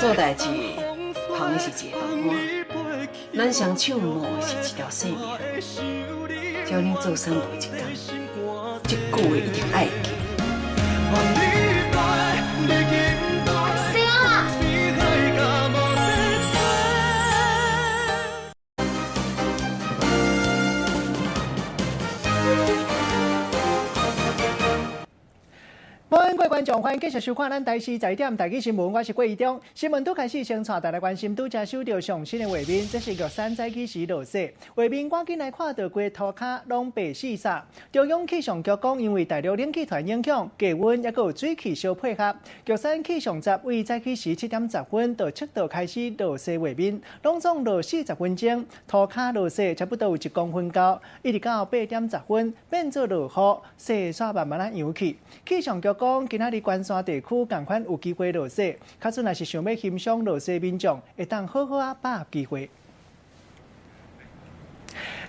做代誌，捧的是一个飯碗，咱雙手冒的是一條性命。只要恁做啥無一工，這句話一定愛記。各位觀眾，歡迎繼續收看咱台視十一點台語新聞，我是郭宜中。新聞拄開始，先帶大家關心拄才收到上新的畫面，這是玉山早起時落雪。畫面趕緊來看到規塗跤攏白雪雪。中央氣象局講，因為大陸冷氣團影響，低溫抑閣有水汽相配合，玉山氣象站為早起時7點10分就測到開始落雪畫面，攏總落40分鐘，塗跤落雪差不多有1公分高，一直到8點10分變做落雨，雪煞慢慢仔揚去。氣象局講，今仔日關山地區仝款有機會落雪，假使若是想欲欣賞落雪民眾，會當好好仔把握機會。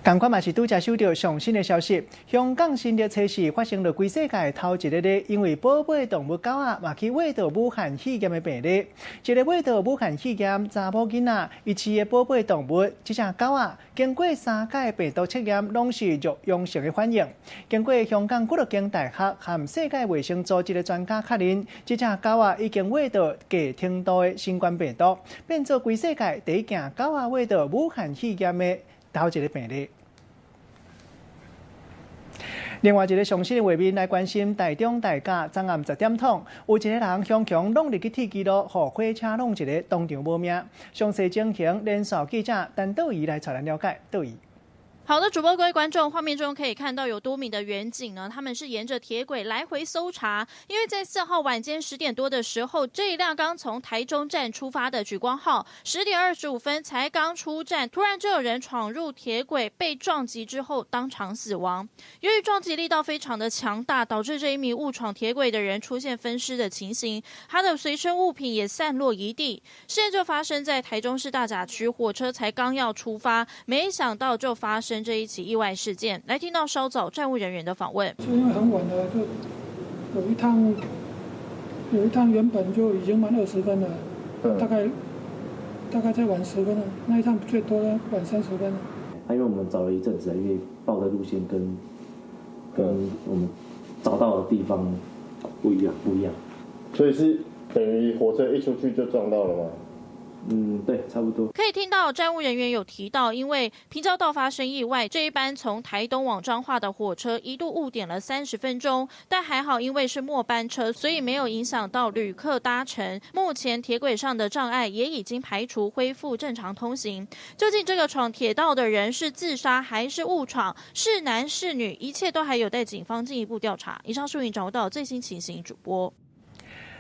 仝款嘛是拄才收到上新的消息，香港新竹測試發生了規世界頭一个咧，因為寶貝動物狗仔嘛去餵著武漢肺炎的病例。一个餵著武漢肺炎查某囡仔，伊飼的寶貝動物，這隻狗仔經過三擺病毒測驗，攏是弱陽性的反應。經過香港古諾京大學和世界衛生組織的專家確認，這隻狗仔已經餵著低程度的新冠病毒，變做規世界第一件狗仔餵著武漢肺炎的頭一个病例。另外一个上新的畫面來關心台中大甲，昨暗10點通，有一个人雄雄弄入去鐵支路，予火車弄一个當場無命。詳細情形，連線記者陳道儀來帶咱了解。道儀。好的，主播各位觀眾，畫面中可以看到有多名的員警呢，他們是沿着鐵軌來回搜查，因為在4號晚間10點多的時候，這一輛剛從台中站出發的莒光號，10點25分才剛出站，突然就有人闖入鐵軌，被撞擊之後當場死亡。由於撞擊力道非常的強大，導致這一名誤闖鐵軌的人出現分屍的情形，他的隨身物品也散落一地。事件就發生在台中市大甲區，火車才剛要出發，沒想到就發生這一起意外事件。來聽到稍早站務人員的訪問。就因為很晚了，就有一趟原本就已經晚20分了，大概再晚十分了，那一趟最多晚30分了。因為我們找了一陣子，因為報的路線跟我們找到的地方不一樣，不一樣，所以是等於火車一出去就撞到了嗎？嗯，對，差不多。可以聽到站務人員有提到，因為平交道發生意外，這一班從台東往彰化的火車一度誤點了30分鐘，但還好，因為是末班車，所以沒有影響到旅客搭乘。目前鐵軌上的障礙也已經排除，恢復正常通行。究竟這個闖鐵道的人是自殺還是誤闖，是男是女，一切都還有待警方進一步調查。以上是為你掌握到最新情形，主播。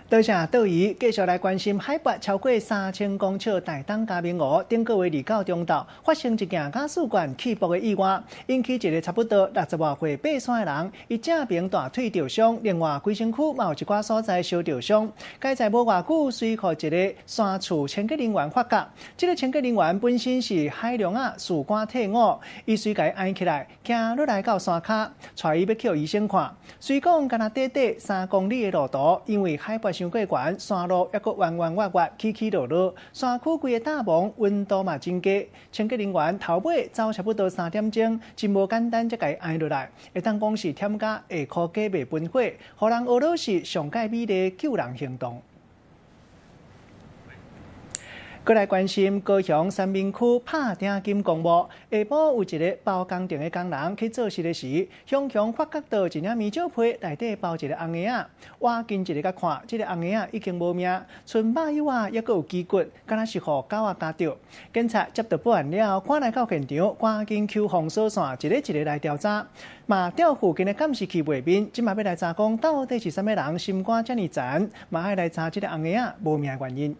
多謝道儀，繼續來關心海拔超過3000公尺台東嘉明湖頂個月29中晝發生一件瓦斯罐氣爆的意外，引起一個差不多60外歲爬山的人，伊正爿大腿著傷，另外規身軀嘛有一寡所在燒著傷。該在無偌久，隨予一个山厝清潔人員發覺，這个清潔人員本身是海陸仔，士官退伍，伊隨共按起來，行落來到山跤，帶伊欲去予醫生看。雖講干焦短短3公里的路途，因為海拔傷過懸，山路抑閣彎彎彎彎、起起落落，山區規个帳篷溫度嘛真低。清潔人員頭尾走差不多3點鐘，真無簡單才共伊按落來。會當講是忝甲下箍雞袂分火，予人學做是上蓋美麗救人行動。閣來關心高雄三民區拍鼎金公墓，下晡有一个包工程的工人去做事的時，雄雄發覺到一領棉尿被內底包一个紅嬰仔，倚近一下共看，這个紅嬰仔已經無命，賰肉幼仔，抑閣有肌骨，敢若是予狗仔咬著。警察接到報案了後，趕來到現場，趕緊搝封鎖線，一个一个來調查。嘛調附近的監視器畫面，這馬欲來查講到底是啥物人心肝遮爾殘，嘛愛來查這个紅嬰仔無命的原因。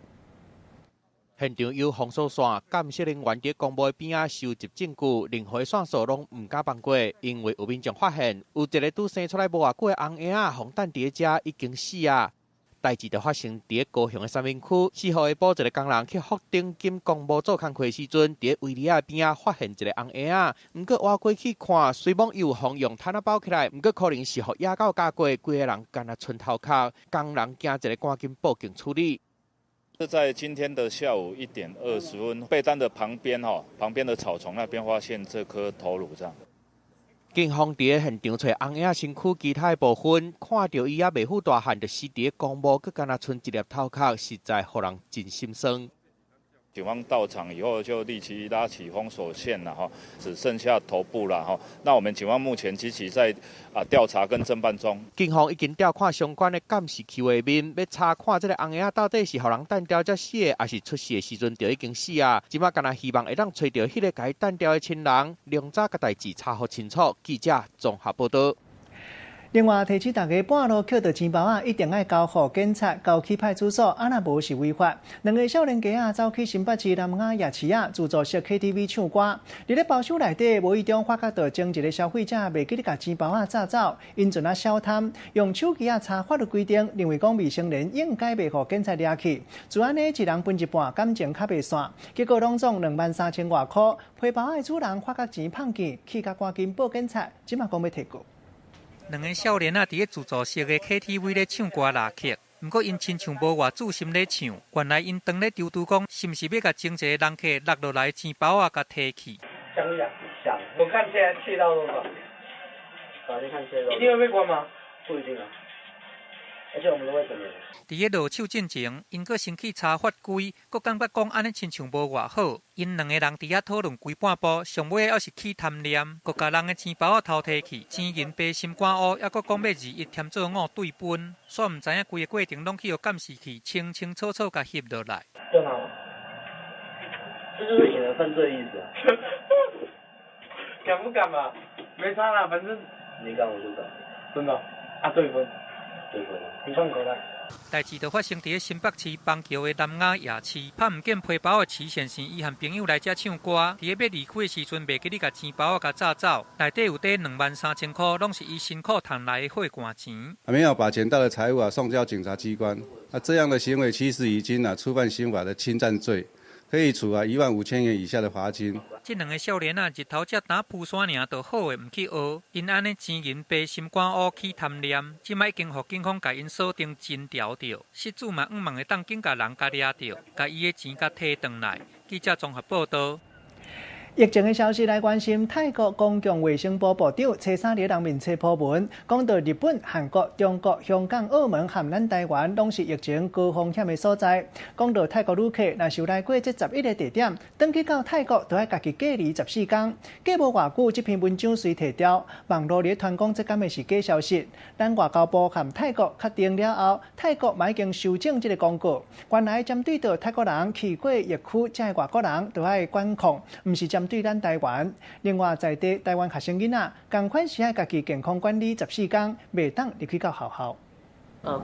現場有封鎖線，鑑識人員佇公墓邊仔收集證據，任何線索攏毋敢放過，因為有民眾發現有一个拄生出來無偌久的紅嬰仔，予等佇咧遮已經死啊！代誌就發生佇咧高雄的三民區，4號下晡一个工人去福鼎金公墓做工課時陣，佇咧圍籬仔邊仔發現一个紅嬰仔，毋過倚過去看，雖罔伊有予用毯仔包起來，毋過可能是予野狗咬過，規个人干焦賰頭殼，工人驚一个趕緊報警處理。是在今天的下午1點20分，被單的旁邊吼，旁邊的草叢那邊發現這顆頭顱，這樣。警方佇現場揣翁仔身軀其他的部分，看著伊猶未赴大漢，就死佇公墓，閣干焦賰一粒頭殼，實在予人真心酸。警方到場以後就立即拉起封鎖線了哈，只剩下頭部了哈。那我們警方目前積極在調查跟偵辦中。警方已經調看相關的監視器畫面，欲查看這个翁仔到底是予人彈掉才死的，抑是出事的時陣就已經死啊。這馬干焦希望會當揣著彼个共伊彈掉的親人，量早共代誌查予清楚。記者綜合報道。另外，提醒大家半路抾著錢包仔，一定愛交予警察，交去派出所，啊若無是違法。兩个少年家仔走去新北市南雅夜市仔自助式 KTV 唱歌，佇咧包廂內底無意中發覺著前一个消費者袂記得共錢包仔紮走，𪜶陣仔小貪，用手機仔查法律規定，認為講未成年應該袂予警察掠去，就按呢一人分一半，感情較袂散。結果攏總23,000外箍，皮包仔的主人發覺錢麭去，氣甲趕緊報警察，這馬講欲提告。兩个少年仔佇咧自助式的 KTV 咧唱歌拉曲，毋過𪜶親像無偌注心咧唱，原來𪜶當咧躊躇講，是毋是欲共前一个人客落落來錢包仔共提去。想不想？想。我看現在竊盜多少？一定會被關嗎？不一定啊。而且我們都未成年。佇咧落手進前，𪜶閣先去查法規，閣感覺講按呢親像無偌好。𪜶兩個人佇遐討論規半晡，上尾猶是起貪念，閣共人的錢包仔偷提去，錢銀白心肝烏，猶閣講欲二一添做五對分，煞毋知影規个過程攏去予監視器清清楚楚共翕落來。對嗎？這就是引人犯罪意思啊！敢不敢嘛？沒差啦，反正你敢我就敢。真的？啊，對分。對分。你放口袋。代誌就發生佇咧新北市板橋的南雅夜市，拍毋見皮包的徐先生，伊和朋友來遮唱歌，佇咧欲離開的時陣，袂記得共錢包仔共紮走，內底有底23,000箍，攏是伊辛苦趁來的血汗錢。沒有把撿到的財物啊送交警察機關，啊，這樣的行為其實已經啊觸犯刑法的侵佔罪，可以處15,000元以下的罰金。這兩个少年仔日頭才呾蒲山爾就好的，毋去學，𪜶按呢錢銀白心肝烏起貪念，這擺已經予警方共𪜶鎖定偵調著，失主嘛向望會當緊共人共掠著，共伊的錢共提轉來。記者綜合報道。疫情的消息來關心，泰國公共衛生部部長初三佇人面冊 po 文，講到日本、韓國、中國、香港、澳門和咱台灣攏是疫情高風險的所在。講到泰國旅客，若是有來過這11個地點，轉去到泰國都愛家己隔離14天。過無偌久，這篇文章隨提掉，網路咧傳講這敢會是假消息？咱外交部和泰國確定了後，泰國嘛已經修正這个公告。原來針對著泰國人去過疫區，這外國人都愛管控，毋是針對咱台灣。另外，在地台灣學生囡仔，仝款是愛家己健康管理十四天，袂當入去到學校。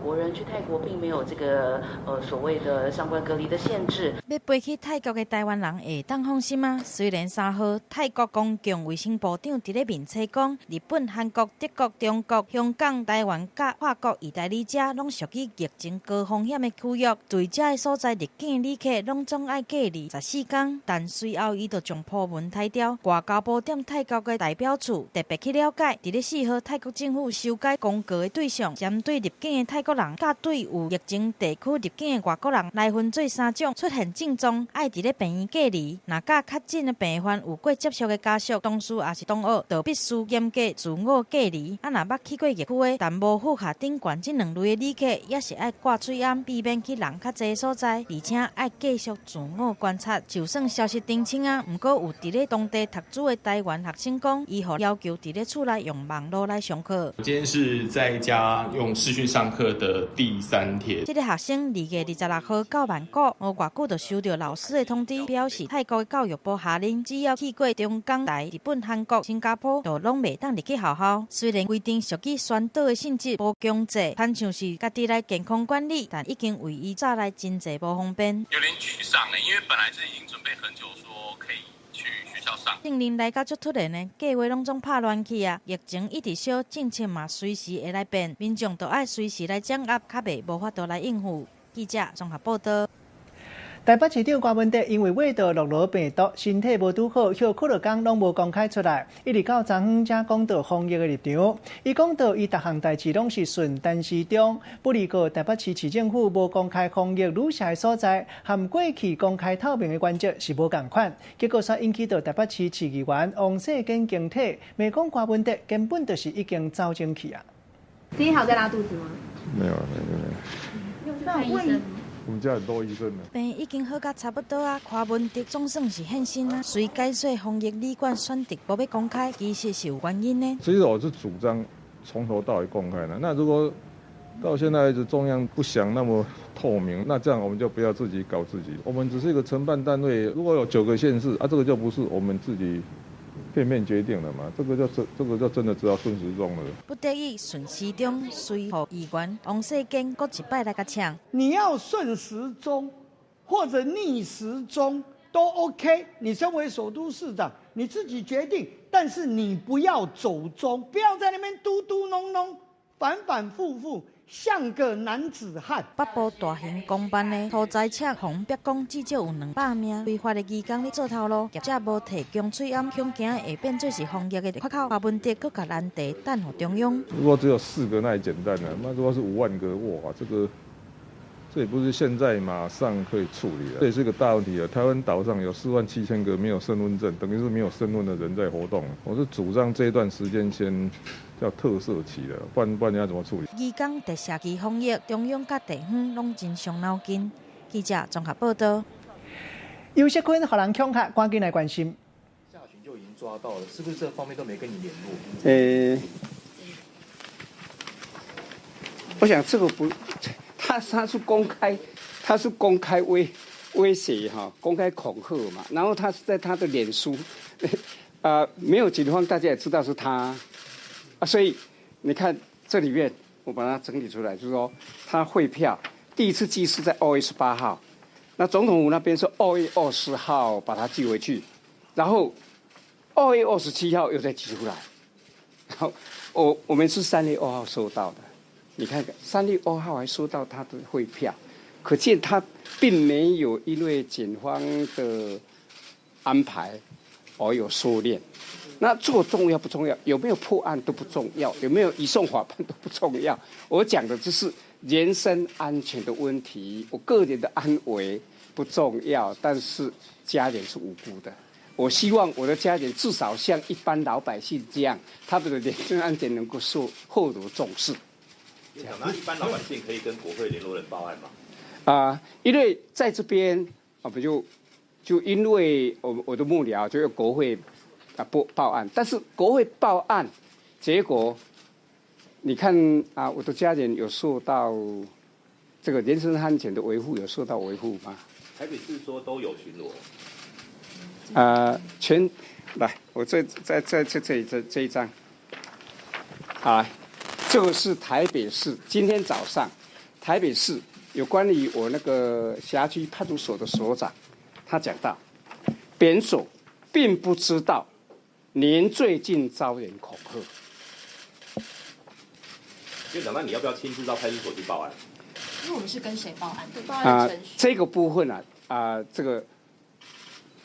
國人去泰國並沒有這個所謂的相關隔離的限制。欲飛去泰國的台灣人會當放心嗎？雖然3號泰國公共衛生部長佇咧面冊講，日本、韓國、德國、中國、香港、台灣佮法國、意大利遮攏屬於疫情高風險的區域，對遮的所在入境旅客攏總愛隔離14天。但隨後伊就將 po 文刣掉。外交部踮泰國的代表處特別去了解，佇咧4號泰國政府修改公告的對象，針對入境的泰國人，佮對有疫情地區入境的外國人來分做三種，出現症狀愛佇咧病院隔離，若佮確診的病患有過接觸的家屬、同事抑是同學，就必須嚴格自我隔離。啊，若捌去過疫區的，但無符合頂懸這兩類的旅客，也是愛掛喙罨，避免去人較濟所在，而且愛繼續自我觀察。就算消息澄清啊，毋過有佇咧當地讀書的台灣學生講，伊予要求佇咧厝內用網路來上課。今天是在家用視訊上課的第三天。這个學生2月26號到曼谷，無偌久就收到老師的通知，表示泰國的教育部下令，只要去過中港台、日本、韓國、新加坡，就攏袂當入去學校。雖然規定屬於宣導的性質，無強制，親像是家己來健康管理，但已經為伊帶來真濟無方便。有點沮喪咧，因為本來是已經準備很久，說可以去學校上。政令來甲足突然的，計劃攏總拍亂去啊！疫情一直燒，政策嘛隨時會來變，民眾都愛隨時來掌握，較袂無法度來應付。記者綜合報道。台北市長柯文哲因為秽道諾羅病毒，身體無拄好，歇睏六工攏無公開出來，一直到昨昏才講到防疫的立場。伊講到伊逐項代誌攏是順陳時中，不過台北市市政府無公開防疫旅社的所在，和過去公開透明的原則是無仝款，結果煞引起到台北市市議員王世堅警惕，罵講柯文哲根本就是已經走精去啊！今天還有在拉肚子嗎？沒有，沒有，沒有。有看醫生？我們家很多醫生。病已經好甲差不多啊，柯文哲總算是現身啊。隨解說防疫旅館選擇無欲公開，其實是有原因的。其實我是主張從頭到尾公開的。那如果到現在為止中央不想那麼透明，那這樣我們就不要自己搞自己。我們只是一個承辦單位，如果有9個縣市啊，這個就不是我們自己片面決定了嘛，這個就真的只要順時鐘了。不得已順時鐘，隨予議員王世堅閣一擺來共嗆。你要順時鐘或者逆時鐘都 OK。你身為首都市長，你自己決定，但是你不要走鐘，不要在那邊嘟嘟哝哝、反反复复，像個男子漢。北部大型公辦的屠宰場，予逼講至少有200名違法的移工咧做頭路，業者無提供喙罨，恐驚會變做是防疫的缺口。柯文哲閣共難題擲予中央。如果只有4個，那也簡單了。那如果是5萬個，哇，這也不是現在馬上可以處理的，這也是一個大問題啊！台灣島上有4萬7千個沒有身份證，等於是沒有身份的人在活動。我是主張這段時間先叫特赦期的，不然你要怎麼處理？移工佇社區防疫，中央佮地方攏真傷腦筋。記者綜合報道。游錫堃予人恐嚇，趕緊來關心。下旬就已經抓到了，是不是這方面都沒跟你聯絡？我想這個不。他是公開，他是公開威脅哈，公開恐嚇嘛。然後他是在他的臉書，沒有警方，大家也知道是他，啊，所以你看這裡面，我把它整理出來，就是說他匯票第一次寄是在2月18號，那總統府那邊是2月20號把它寄回去，然後2月27號又再寄出來，然後我們是3月2號收到的。你看，3月2號還收到他的匯票，可見他並沒有因為警方的安排而有收斂。那這個重要不重要？有沒有破案都不重要，有沒有移送法辦都不重要。我講的就是人身安全的問題，我個人的安危不重要，但是家人是無辜的。我希望我的家人至少像一般老百姓這樣，他們的人身安全能夠受獲得重視。那一般老百姓可以跟國會聯絡人報案嗎？因為在這邊啊，不就因為我的幕僚就用國會啊報案，但是國會報案，結果你看啊，我的家人有受到這個人身安全的維護，有受到維護嗎？台北市說都有巡邏。全來，我這在這這一張，啊。這個是台北市今天早上，台北市有關於我那個轄區派出所的所長，他講到，本所並不知道您最近遭人恐嚇。院長，那你要不要親自到派出所去報案？因為我們是跟誰報案？對，報案程序。這個部分啊，這個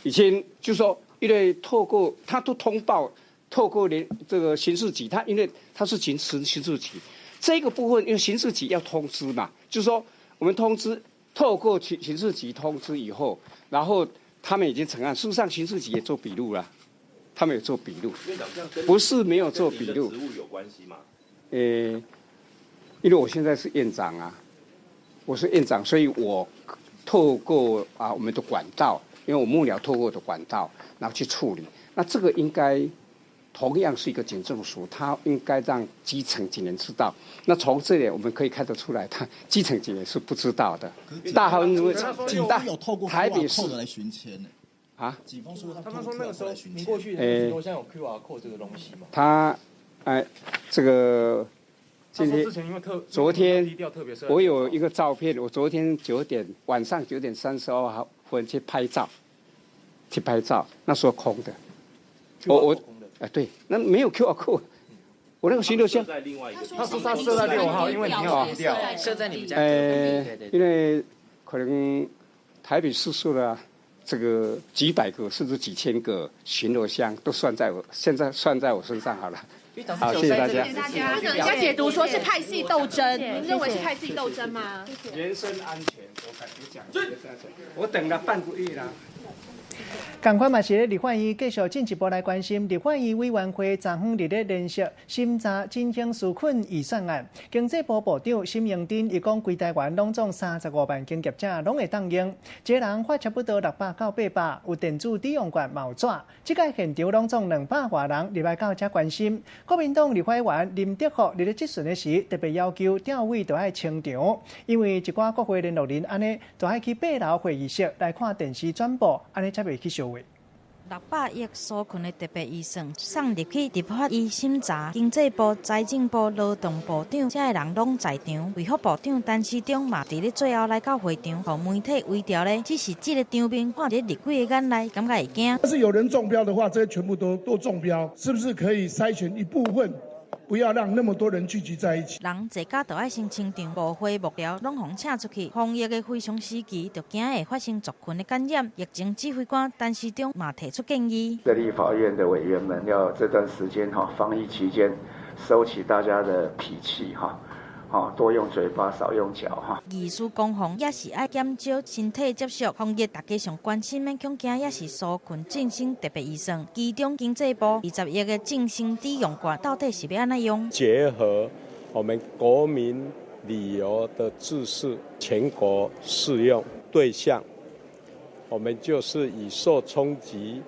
以前就說，因為透過他都通報。透過連這個刑事局，他因為他是刑事局，這個部分因為刑事局要通知嘛，就是說我們通知透過刑事局通知以後，然後他們已經成案。事實上，刑事局也做筆錄了，他們有做筆錄，不是沒有做筆錄。職務有關係嗎？因為我現在是院長啊，我是院長，所以我透過啊我們的管道，因為我幕僚透過的管道，然後去處理。那這個應該。同樣是一個警政署，他應該讓基層警員知道。那從這裡我們可以看得出來，他基層警員是不知道的。大部分警方有透過台北市來尋簽啊？警方說他們說那個時候你過去欸，現在有 QR code 這個東西嗎？他這個今天昨天我有一個照片，我昨天晚上9點32分去拍照，那時候空的，我。哎，對，那沒有 QR code，我那個巡邏箱。他說他設在6號，因為你要低調。設在你們家。因為可能。台北市設了這個幾百個甚至幾千個巡邏箱，都算在我現在算在我身上好了。好，謝謝大家。人家解讀說是派系鬥爭，您認為是派系鬥爭嗎？人身安全，我敢講，我等了半個月啦。仝款嘛是咧，立法院繼續進一步來關心立法院委員會昨昏佇咧連續審查振興紓困預算案。經濟部部長沈榮津伊講，規台灣攏總35萬間業者攏會當用，一個人發差不多600到800，有電子抵用券嘛有紙。這屆現場攏總200外人入來到遮關心。國民黨立法委員林德福佇咧質詢的時，特別要求調位著愛清場，因為一寡國會聯絡人按呢，著愛去八樓會議室來看電視轉播，按呢才袂去相600億紓困的特別預算送入去立法院審查，經濟部、財政部、勞動部長這个人攏在場，衛福部長陳時中嘛佇咧最後來到會場，予媒體圍著咧，只是這個場面看佇立委的眼內，感覺會驚。但是有人中標的話，這些全部都中標，是不是可以篩選一部分？不要讓那麼多人聚集在一起。人濟甲都愛先清場，無會幕僚攏予請出去。防疫的非常時期，就驚會發生族群的感染。疫情指揮官陳時中嘛提出建議。在立法院的委員們要這段時間哈，防疫期間收起大家的脾氣哈，多用嘴巴少用腳哈。議事攻防也是愛減少身體接觸，防疫大家上關心的恐驚也是紓困振興特別預算，其中經濟部20億的振興抵用券到底是欲按怎用？結合我們國民旅遊的知識，全國適用對象，我們就是以受衝擊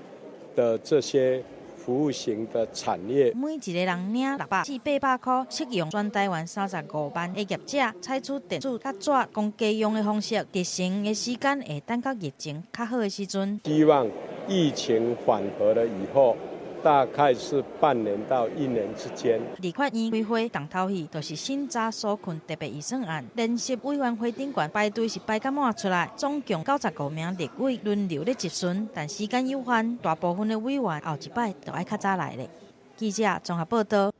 的這些服務型的產業，每一個人領600至800塊，適用全台灣35萬的業者，採取電子佮紙公家用的方式，執行的時間會等到疫情較好的時陣。希望疫情緩和了以後，大概是半年到1年之間。立法院開會重頭戲，就是審查紓困特別預算案。聯席委員會頂懸排隊是排到滿出來，總共95名立委輪流咧質詢，但時間有限，大部分的委員後一擺就愛較早來咧。記者綜合報道。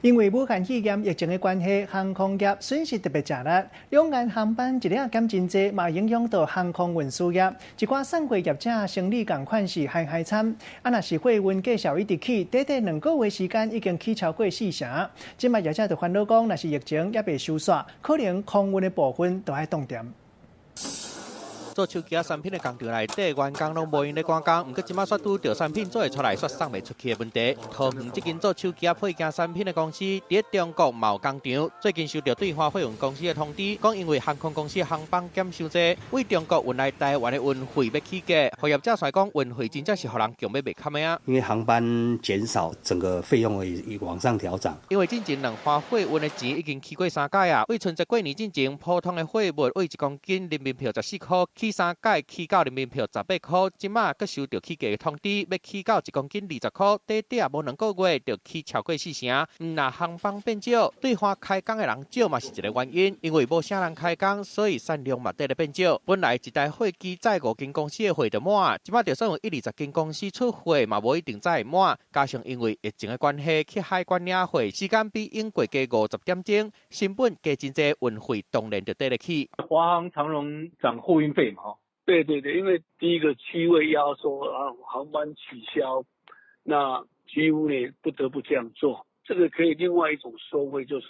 因為武漢肺炎疫情的關係，航空業損失特別濟力。兩岸航班一日減真濟，嘛影響到航空運輸業。一寡散貨業者生理仝款是害害慘。啊，若是貨運價數一直起，短短2個月時間已經起超過4成。這擺業者就煩惱講，若是疫情猶未收煞，可能空運的部分都愛凍點。做手機仔產品的工廠內底，員工攏無閒咧趕工，毋過這擺煞拄著產品做會出來，煞送袂出去的問題。桃園這間做手機仔配件產品的公司，佇中國嘛有工廠，最近收到對華貨運公司的通知，講因為航空公司航班減傷濟，為中國運來台灣的運費欲起價，予業者煞講運費真正是予人強欲袂堪的啊。因為航班減少，整個費用會往上調漲。因為進前兩花貨運的錢已經起過3擺啊，為春節過年進前，普通的貨物為1公斤人民幣14塊。起3擺，起到人民幣18塊，這馬閣收到起價的通知，欲起到1公斤20塊，短短無2個月就起超過4成。毋若航班變少，對岸開工的人少嘛是一個原因，因為無啥人開工，所以產量嘛綴咧變少。本來一台貨機載5間公司的貨就滿，這馬就算有10-20間公司出貨嘛無一定載會滿。加上因為疫情的關係，去海關領貨時間比永過加50點鐘，成本加真濟，運費當然就綴咧起。華航、長榮漲貨運費嘛，對對對，因為第一個區位壓縮啊，航班取消，那幾乎呢不得不這樣做。這個可以另外一種收費，就是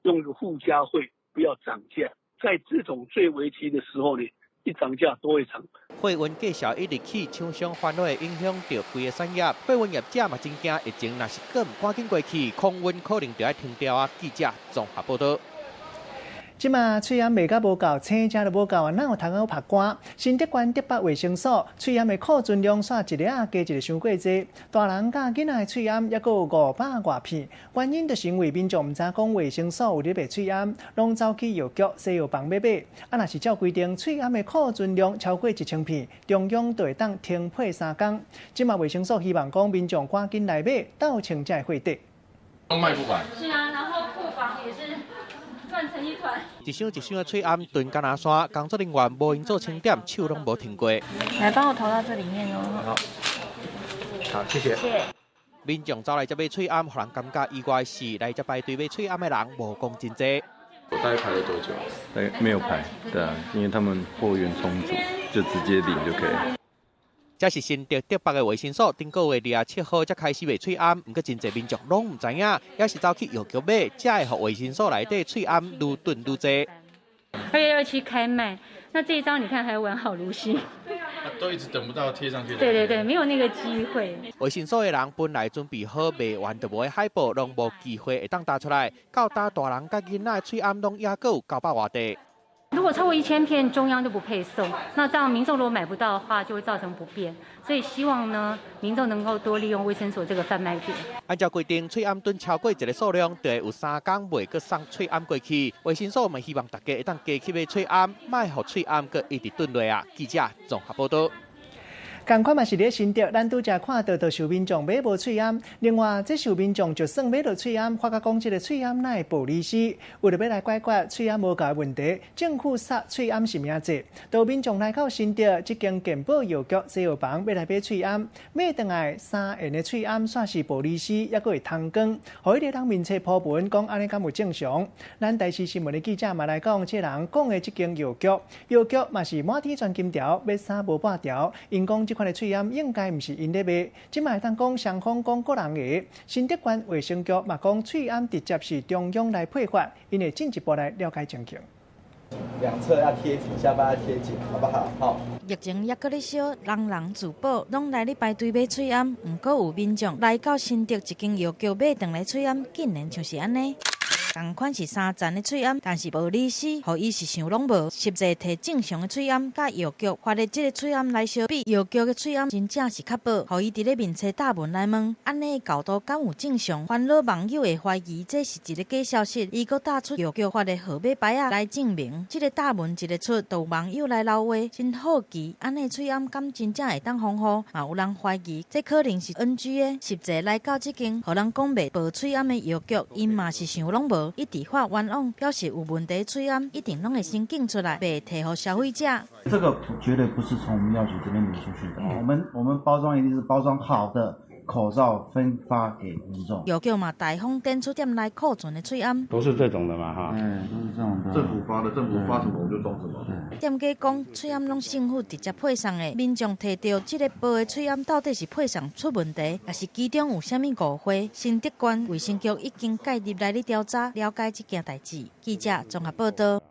用一個附加費，不要漲價。在這種最危機的時候呢，一漲價都會漲。貨運價數一直起，廠商煩惱會影響著規個產業。貨運業者嘛真驚，疫情若是閣毋趕緊過去，空運可能就愛停掉啊。記者綜合報道。這馬喙罨賣甲無夠，青食都無夠啊！哪有通好曝乾？新竹縣竹北衛生所喙罨的庫存量煞一日仔加一个傷過濟，大人佮囡仔的喙罨猶閣有500外片。原因就是因為民眾毋知講衛生所有咧賣喙罨，攏走去藥局西藥房買買。啊，若是照規定，喙罨的庫存量超過1000片，中央就會當停配3工。這馬衛生所希望講民眾趕緊來買，鬥清這貨底。都賣不完。是啊，然後庫房也是。亂成一團。一箱一箱的喙罨囤敢若山，工作人員無閒做清點，手攏無停過。來，幫我投到這裡面哦。好，好，謝謝。謝。民眾走來這買喙罨，予人感覺意外是來這排隊買喙罨的人無講真濟。大概排了多久？哎，沒有排，對啊，因為他們貨源充足，就直接領就可以了。這是新竹竹北的衛生所，頂個月27號才開始賣喙罨，毋過真濟民眾攏毋知影，也是走去藥局買，才會予衛生所內底喙罨愈囤愈濟。2月27開賣，那這一張你看還完好如新。都一直等不到貼上去。對對對，沒有那個機會。衛生所的人本來準備好賣完就無的海報，攏無機會會當打出來。到今大人佮囡仔的喙罨攏猶閣有900外塊。如果超過1000片，中央就不配送。那這樣民眾如果買不到的話，就會造成不便。所以希望呢，民眾能夠多利用衛生所這個販賣點。按照規定，喙罨囤超過一個數量，就會有3工袂閣送喙罨過去。衛生所嘛希望大家會當加去買喙罨，莫予喙罨閣一直囤落啊。記者綜合報道。仝款嘛是佇新竹，咱拄才看到，就是有民眾買無喙罨。另外，這受民眾就算買著喙罨，發覺講這个喙罨哪會薄利絲？為著欲來解決喙罨無夠的問題，政府殺喙罨實名制，都民眾來到新竹這間健保藥局西藥房，欲來買喙罨，買轉來3個的喙罨煞是薄利絲，猶閣會通光，予彼个人面冊 po 文講按呢敢有正常？咱台視新聞的記者嘛來講，這人講的這間藥局，藥局嘛是滿天鑽金條，欲三無半條，𪜶講這款的喙罨應該毋是𪜶咧賣，這馬會當講雙方講個人的。新竹縣衛生局嘛講喙罨直接是中央來配發，𪜶會進一步來了解情形。兩側要貼緊，下巴要貼緊，好不好？好。疫情猶閣咧燒，人人自保，攏來咧排隊買喙罨。毋過有民眾來到新竹一間藥局買轉來喙罨，竟然像是按呢。仝款是三層的喙罨，但是薄利絲，予伊是想攏無。實際提正常的喙罨，佮藥局發的這个喙罨來相比，藥局的喙罨真正是較薄。予伊佇咧面冊貼文來問，按呢厚度敢有正常？煩惱網友會懷疑這是一个假消息。伊閣貼出藥局發的號碼牌仔來證明。這个貼文一个出，就有網友來留話，真好奇，按呢喙罨敢真正會當防護？嘛有人懷疑這可能是 NG 的。實際來到這間，予人講賣薄喙罨的藥局，𪜶嘛是想攏無。一直發冤枉，表示有問題喙罨一定攏會先檢出來，袂提予消費者。這個絕對不是從我們藥局這邊流出去的，我們包裝一定是包裝好的口罩分發給民眾。藥局嘛大方展出店內庫存的喙罨，都是這種的嘛，哈，嗯，都是這種的。政府發的，政府發什麼我就裝什麼。店家講喙罨攏政府直接配送的，民眾提著這个薄的喙罨到底是配送出問題，抑是其中有啥物誤會？新竹縣衛生局已經介入來咧調查，了解這件代誌。記者綜合報道。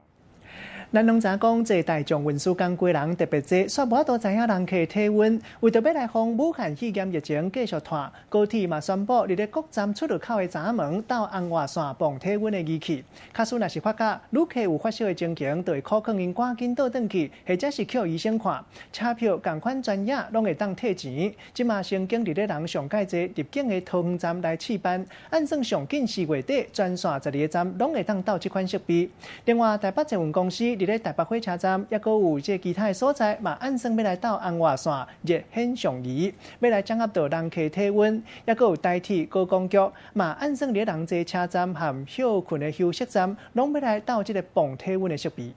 咱攏知影講，這大眾運輸工具人特別濟，煞無法度知影人客體溫。為著欲來防武漢肺炎疫情繼續湠，高鐵嘛宣布，佇咧各站出入口的閘門鬥紅外線磅體溫的儀器。假使若是發覺旅客有發燒的情形，就會鼓勸𪜶趕緊倒轉去，或者是予醫生看。車票仝款專頁攏會當退錢。這馬成功佇咧人上蓋濟入境的桃園站來試辦，按算上緊4月底，全線12个站攏會當鬥這款設備。另外，台北捷運公司佇咧台北火車站，抑閣有這其他的所在，嘛按算欲來鬥紅外線熱顯像儀，欲來掌握著人客體溫，抑閣有台鐵高工局，嘛按算佇咧人濟車站和歇睏的休息站，攏欲來鬥這个磅體溫的設備。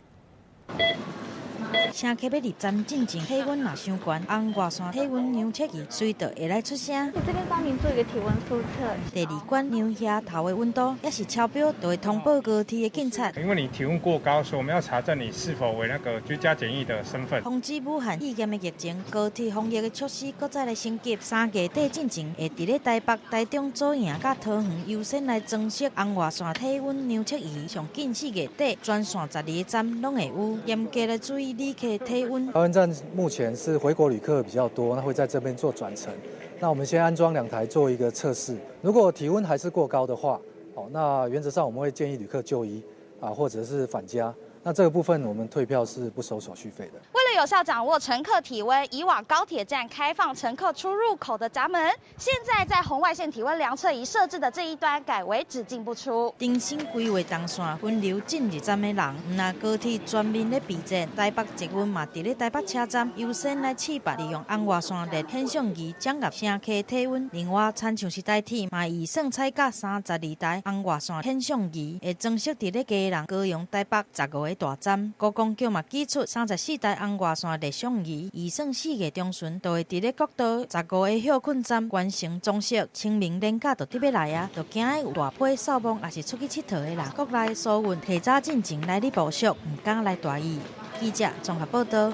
乘客欲入站進前，體溫若傷懸，紅外線體溫量測儀隨就會來出聲。這邊幫您做一個體溫速測。第二關量額頭的溫度，抑是超標，就會通報高鐵的警察。因為你體溫過高，所以我們要查證你是否為那個居家檢疫的身份。防止武漢肺炎的疫情，高鐵防疫的措施閣再來升級。3月底進前，會佇咧台北、台中、左營佮桃園優先來裝設紅外線體溫量測儀。上緊4月底，全線12个站攏會有，嚴格來注意旅客體溫。桃園站目前是回國旅客比較多，那會在這邊做轉乘。那我們先安裝2台做一個測試，如果體溫還是過高的話，哦，那原則上我們會建議旅客就醫啊，或者是返家。那這個部分我們退票是不收手續費的。為了有效掌握乘客體溫，以往高鐵站開放乘客出入口的閘門，現在在紅外線體溫量測儀設置的這一端改為只進不出。重新規劃動線，分流進入站的人，毋但高鐵全面咧備戰，台北捷運嘛，佇咧台北車站優先來試辦，利用紅外線熱顯像儀掌握乘客體溫。另外，親像是台鐵嘛，預算採購32台紅外線顯像儀，會裝設佇咧基隆、高雄、台北15個大站。高工局嘛，寄出34台紅外外線熱傷儀，預算4月中旬就會佇咧國道15個歇睏站完成裝設。清明連假就佇欲來啊，就驚有大批掃墓抑是出去𨑨迌的人，國內疏運提早進前來咧部署，毋敢來大意。記者綜合報道。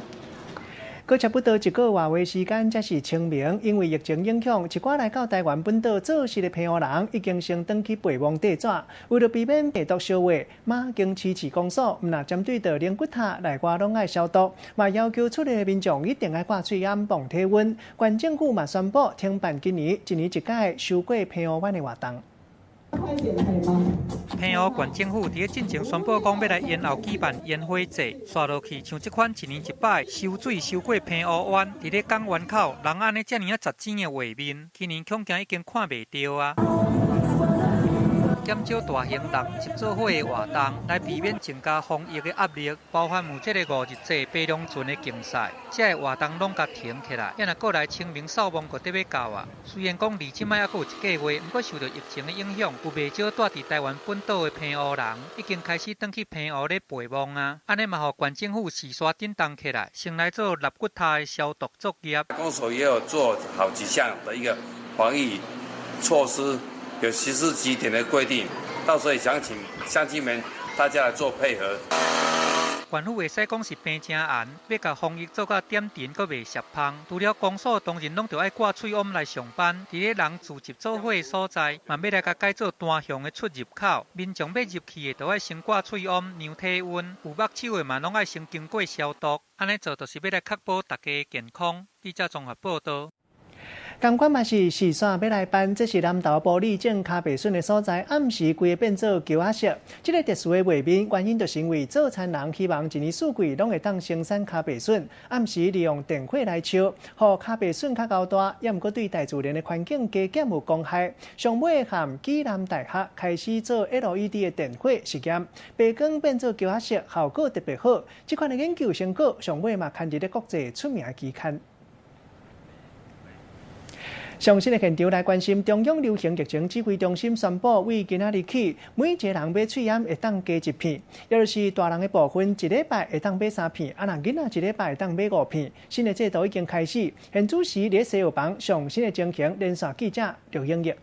閣差不多一個外月時間，才是清明。因為疫情影響，一寡來到台灣本島做事的澎湖人已經先轉去備忘地紙。為著避免病毒相傳，馬經市市公所毋但針對著靈骨塔內外攏愛消毒，嘛要求出入的民眾一定愛掛喙罨、磅體溫。縣政府嘛宣布停辦今年一年一屆收過澎湖灣的活動。澎湖縣政府佇咧進前宣布講，欲來延後舉辦煙火節，紲落去像這款一年一擺收水收過澎湖灣，佇咧港灣口人按呢遮爾仔雜錢的畫面，今年恐驚已經看袂著啊。減少大型人集做伙的活動，來避免增加防疫的壓力，包含有這个五日祭爬龍船的競賽，這个活動攏共停起來。啊若過來清明掃墓閣得欲到啊，雖然講離這擺猶閣有一个月，毋過受著疫情的影響，有袂少蹛佇台灣本島的澎湖人已經開始轉去澎湖咧陪墓啊。按呢嘛，予縣政府時煞振動起來，先來做納骨塔的消毒作業。公所也有做好幾項的一個防疫措施。有14幾點的規定，到時候也想請鄉親們大家來做配合。縣府會使講是平誠嚴，欲共防疫做到點陣，閣袂泄芳。除了公所當然攏著愛掛喙罨來上班，佇咧人聚集做伙的所在，嘛欲來共改做單向的出入口。民眾欲入去的，著愛先掛喙罨量體溫，有目手的嘛攏愛先經過消毒。按呢做，就是欲來確保大家的健康。記者綜合報道。仝款嘛是時煞欲來辦，這是南投埔里種跤白筍的所在，暗時規个變做球仔色。這个特殊的畫面，原因就是因為做田人希望一年四季攏會當生產跤白筍，暗時利用電火來燒，予跤白筍較厚大，也毋過對大自然的環境加減有公害。上尾和暨南大學開始做 LED 的電火實驗，白光變做球仔色，效果特別好。這款的研究成果，上尾嘛刊佇咧國際出名的期刊。上新的現場來關心，中央流行疫情指揮中心宣布，對今仔日起，每一个人買喙罨會當加一片，也就是大人的部分，一禮拜會當買三片，啊，若囡仔一禮拜會當買五片。新的制度已經開始，現此時佇西藥房上新的情形，連線記者劉英玉。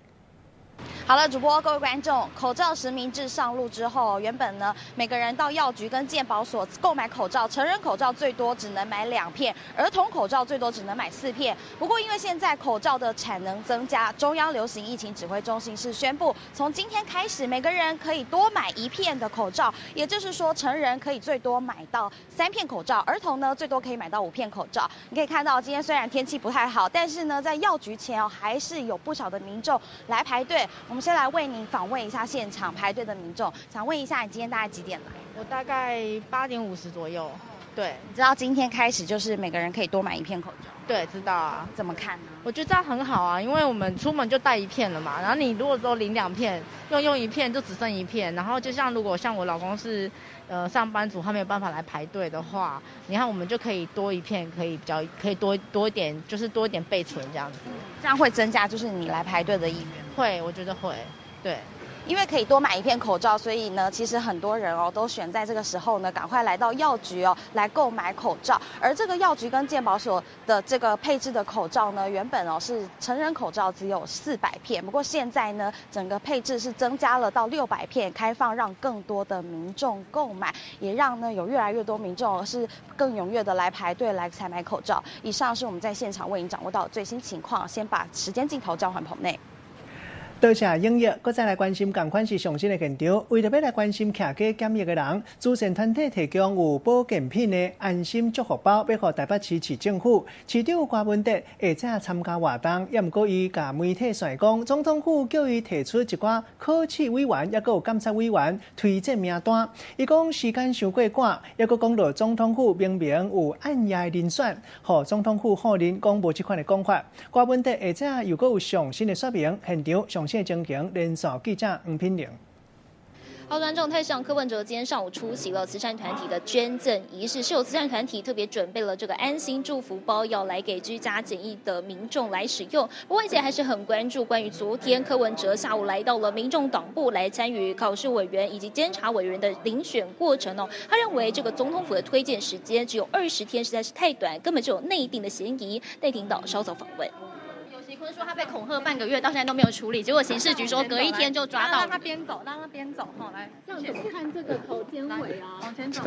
好了，主播各位觀眾，口罩實名制上路之後，原本呢每個人到藥局跟健保所購買口罩，成人口罩最多只能買兩片，兒童口罩最多只能買四片。不過因為現在口罩的產能增加，中央流行疫情指揮中心是宣布，從今天開始，每個人可以多買一片的口罩，也就是說，成人可以最多買到三片口罩，兒童呢最多可以買到五片口罩。你可以看到，今天雖然天氣不太好，但是呢，在藥局前哦，還是有不少的民眾來排隊。我們先來為您訪問一下現場排隊的民眾，想問一下，你今天大概幾點來？我大概8點50左右。對，你知道今天開始就是每個人可以多買一片口罩？對，知道啊。怎麼看呢？我覺得這樣很好啊，因為我們出門就帶一片了嘛。然後你如果說領兩片，用一片就只剩一片。然後就像如果像我老公是上班族，他沒有辦法來排隊的話，你看我們就可以多一片，可以比較可以多多一點，就是多一點備存這樣子。這樣會增加就是你來排隊的意願？會，我覺得會，對。因為可以多買一片口罩，所以呢，其實很多人哦都選在這個時候呢，趕快來到藥局哦來購買口罩。而這個藥局跟健保所的這個配置的口罩呢，原本哦是成人口罩只有400片，不過現在呢，整個配置是增加了到600片，開放讓更多的民眾購買，也讓呢有越來越多民眾是更踴躍的來排隊來採買口罩。以上是我們在現場為您掌握到的最新情況，先把時間鏡頭交還棚內。多謝英玉，閣再來關心仝款是上新的現場。為著欲來關心徛家檢疫的人，慈善團體提供有保健品的安心祝福包，欲予台北市市政府市長柯文哲會遮參加活動，也毋過伊共媒體宣講，總統府叫伊提出一寡考試委員，抑閣有監察委員推薦名單。伊講時間傷過趕，抑閣講著總統府明明有按掖的人選，予總統府否認講無這款的講法。柯文哲下遮又閣有上新的說明，現場上新的情形，連線記者黃品玲。好，觀眾，台上柯文哲今天上午出席了慈善團體的捐贈儀式，是有慈善團體特別準備了這個安心祝福包，要來給居家檢疫的民眾來使用。不過外界還是很關注關於昨天柯文哲下午來到了民眾黨部來參與考試委員以及監察委員的遴選過程哦。他認為這個總統府的推薦時間只有20天，實在是太短，根本就有內定的嫌疑。戴廷導稍早訪問。游錫堃說他被恐嚇半個月，到現在都沒有處理，結果刑事局說隔一天就抓到。讓他邊走，讓他邊走，好來。這樣怎麼看這個考監委啊？往前走，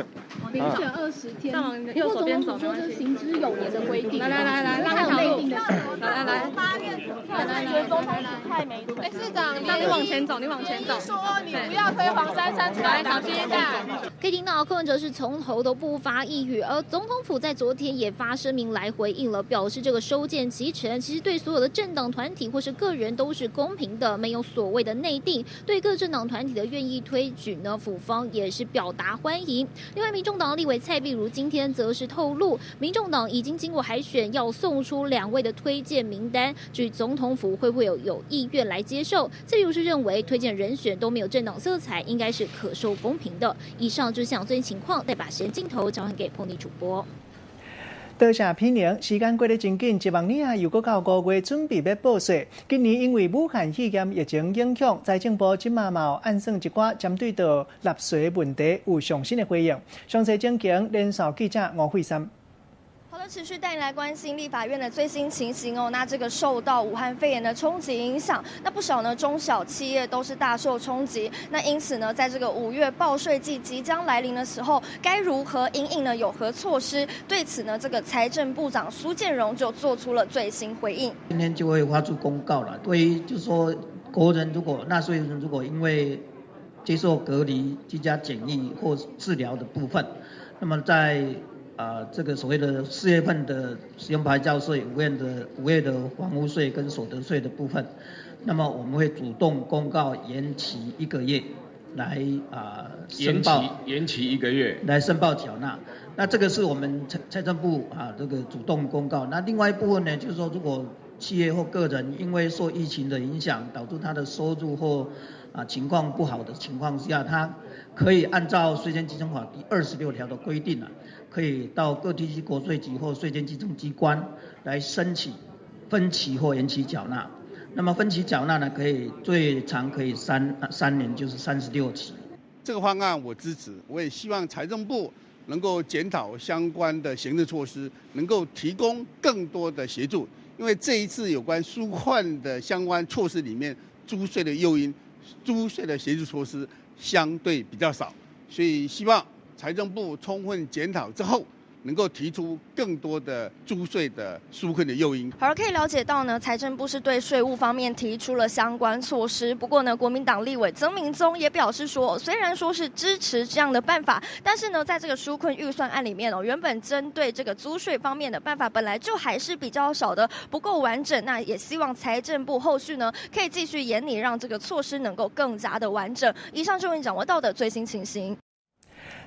遴選20天，右手邊走。說這是行之有年的規定。來來來來，讓他有內定的。來來來，來來來，總統府太沒。哎，市長，你往前走，你往前走。說你不要推黃珊珊出來當接待。可以聽到柯文哲是從頭都不發一語，而總統府在昨天也發聲明來回應了，表示這個收件期程其實對所有的政黨團體或是個人都是公平的，沒有所謂的內定。對各政黨團體的願意推舉呢，府方也是表達歡迎。另外，民眾黨立委蔡壁如今天則是透露，民眾黨已經經過海選，要送出兩位的推薦名單。至於總統府會不會有意願來接受，蔡壁如是認為推薦人選都沒有政黨色彩，應該是可受公平的。以上就是最新情況，再把時間鏡頭交還給彭麗主播。多謝品寧，時間過得真緊，一望年啊，又閣到5月準備欲報稅。今年因為武漢肺炎疫情影響，財政部這馬嘛有按算一寡針對著納稅問題有上新的回應。詳細情形，連線記者吳慧珊。好的，持續帶你來關心立法院的最新情形哦。那這個受到武漢肺炎的衝擊影響，那不少呢中小企業都是大受衝擊。那因此呢，在這個5月報稅季即將來臨的時候，該如何因應呢？有何措施？對此呢，這個財政部長蘇建榮就做出了最新回應。今天就會發出公告了。對於就是說，國人如果納稅人如果因為接受隔離、居家檢疫或治療的部分，那麼在這個所謂的4月份的使用牌照稅、5月的房屋稅跟所得稅的部分，那麼我們會主動公告延期一個月來申報，延期一個月來申報繳納。那這個是我們財政部啊這個主動公告。那另外一部分呢，就是說如果企業或個人因為受疫情的影響，導致他的收入或情況不好的情況下，他可以按照稅捐稽徵法第26條的規定啊，可以到各地區國稅局或稅捐稽徵機關來申請分期或延期繳納。那麼分期繳納呢，可以最長可以三年，就是36期。這個方案我支持，我也希望財政部能夠檢討相關的行政措施，能夠提供更多的協助。因為這一次有關紓困的相關措施裡面，租稅的誘因、租稅的協助措施相對比較少，所以希望財政部充分檢討之後，能夠提出更多的租稅的紓困的誘因。好了，可以了解到呢，財政部是對稅務方面提出了相關措施。不過呢，國民黨立委曾銘宗也表示說，雖然說是支持這樣的辦法，但是呢，在這個紓困預算案裡面哦，原本針對這個租稅方面的辦法本來就還是比較少的，不夠完整。那也希望財政部後續呢，可以繼續研擬，讓這個措施能夠更加的完整。以上就是你掌握到的最新情形。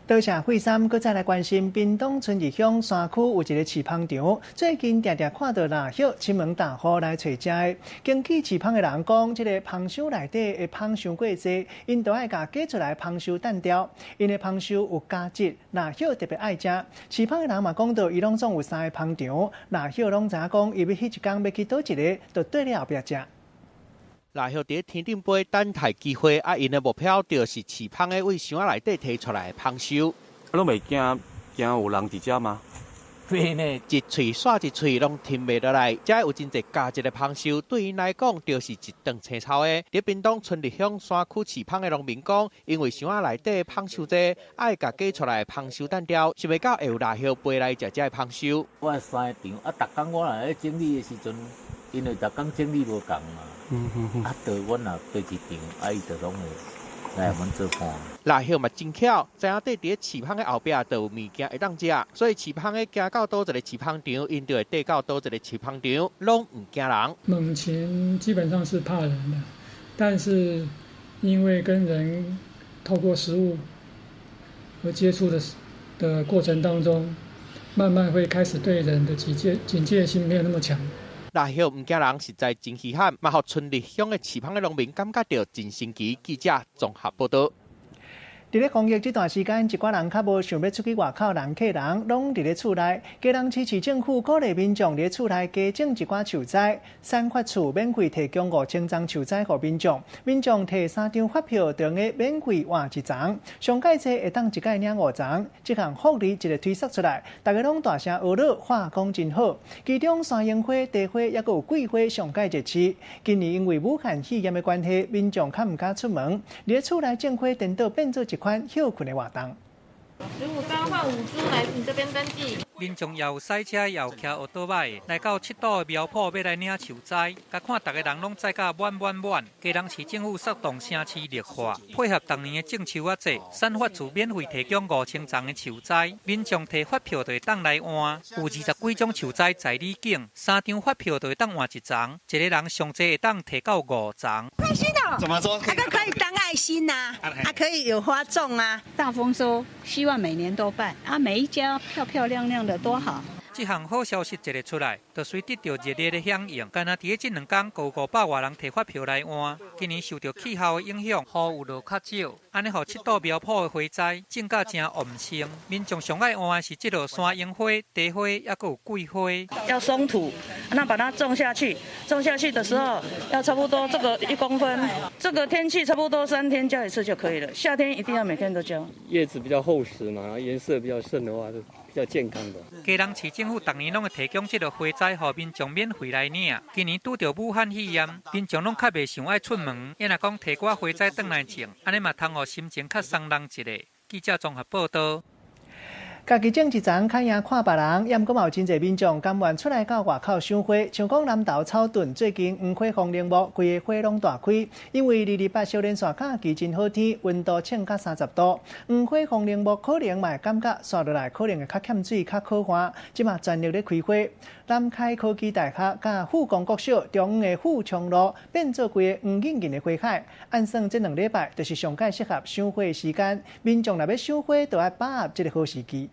多謝惠珊，閣再來關心屏東春日鄉山區有一個飼蜂場，最近定定看到蠟葉親門踏戶來揣食的。根據飼蜂的人講，這個蜂箱內底的蜂傷過濟，𪜶都愛共割出來蜂箱擲掉。𪜶的蜂箱有加質，蠟葉特別愛食。飼蜂的人嘛講到，伊攏總有三个蜂場，蠟葉攏知影講，伊欲彼一工欲去佗一个，就綴咧後壁食。蠟葉佇天頂飛等待機會，啊，𪜶的目標就是飼蜂的對箱仔內底提出來的蜂箱。攏袂驚驚有人佇遮嗎？對呢，一喙煞一喙攏吞袂落來。遮有真濟價值的蜂箱，對𪜶來講就是一頓青草的。佇屏東春日鄉山區飼蜂的農民講，因為箱仔內底蜂傷濟，愛共割出來蜂箱擲掉，想袂到會有蠟葉飛來食遮的蜂箱。我三个場，啊，逐工我若咧整理的時陣，因為逐工整理無仝嘛。啊，就阮若飛一場，啊，伊就攏會來阮做伴。蠟葉嘛真巧，知影綴佇飼蜂的後壁就有物件會當食，所以飼蜂的行到佗一個飼蜂場，𪜶就會綴到佗一個飼蜂場，攏毋驚人。猛禽基本上是怕人的，但是因為跟人透過食物和接觸的過程當中，慢慢會開始對人的警戒心沒有那麼強。蠟葉毋驚人，實在真稀罕，嘛予春日鄉的飼蜂的農民感覺著真神奇。記者綜合報道。佇咧防疫這段時間，一寡人較無想欲出去外口人客人，攏佇咧厝內。基隆市市政府鼓勵民眾佇咧厝內加種一寡樹栽，散發處免費提供5000叢樹栽予民眾，民眾提3張發票，就會免費換一叢。上蓋濟會當一擺領5叢，這項福利一个推說出來，大家攏大聲呵咾，話講真好。其中山櫻花、茶花抑閣有桂花上蓋熱市。今年因為武漢肺炎的關係，民眾較毋敢出門，佇咧厝內種花，顛倒變做一款歇睏的活動。 15張換5株來你這邊登記。民眾又駛車又騎奧多擺，來到七堵的苗圃欲來領樹栽，共看逐个人攏載甲滿滿滿。基隆市政府策動城市綠化，配合逐年的種樹仔節，散發處免費提供5000叢的樹栽，民眾提發票就會當來換。有20幾種樹栽在你揀，3張發票就會當換一叢，一个人上濟會當提到5叢。開心哦！怎麼說？啊，可以當愛心吶，啊，可以有花種啊，大豐收，希望每年都辦啊，每一家漂漂亮亮的多好。這項好消息一个出來，就隨得到熱烈的響應。干焦佇咧這兩天，閣有500外人提發票來換。今年受到氣候的影響，雨有落較少，按呢予七堵苗圃的花栽種甲誠旺盛。民眾上愛換的是這落山櫻花、茶花，抑閣有桂花。要鬆土，那把它種下去，種下去的時候要差不多這個1公分。這個天氣差不多3天澆一次就可以了。夏天一定要每天都澆。葉子比較厚實嘛，顏色比較深的話就比較健康的。基隆市政府逐年攏會提供這个花栽，予民眾免費來領。今年拄著武漢肺炎，民眾攏較袂想愛出門，抑若講提寡花栽轉來種，按呢嘛通予心情較鬆櫳一下。記者綜合報導。家己種一叢較贏看別人，抑毋過嘛有真濟民眾甘願出來到外口賞花。像講南投草屯最近黃花風鈴木規个花攏大開，因為228小連續假期真好天，溫度衝到30度，黃花風鈴木可能嘛會感覺煞落來可能會較欠水、較可旱，這馬全力咧開花。南開科技大學佮富岡國小中央的富昌路變做規個黃鶯鶯的花海。按算這兩禮拜就是上蓋適合賞花的時間，民眾若欲賞花，就愛把握這个好時機。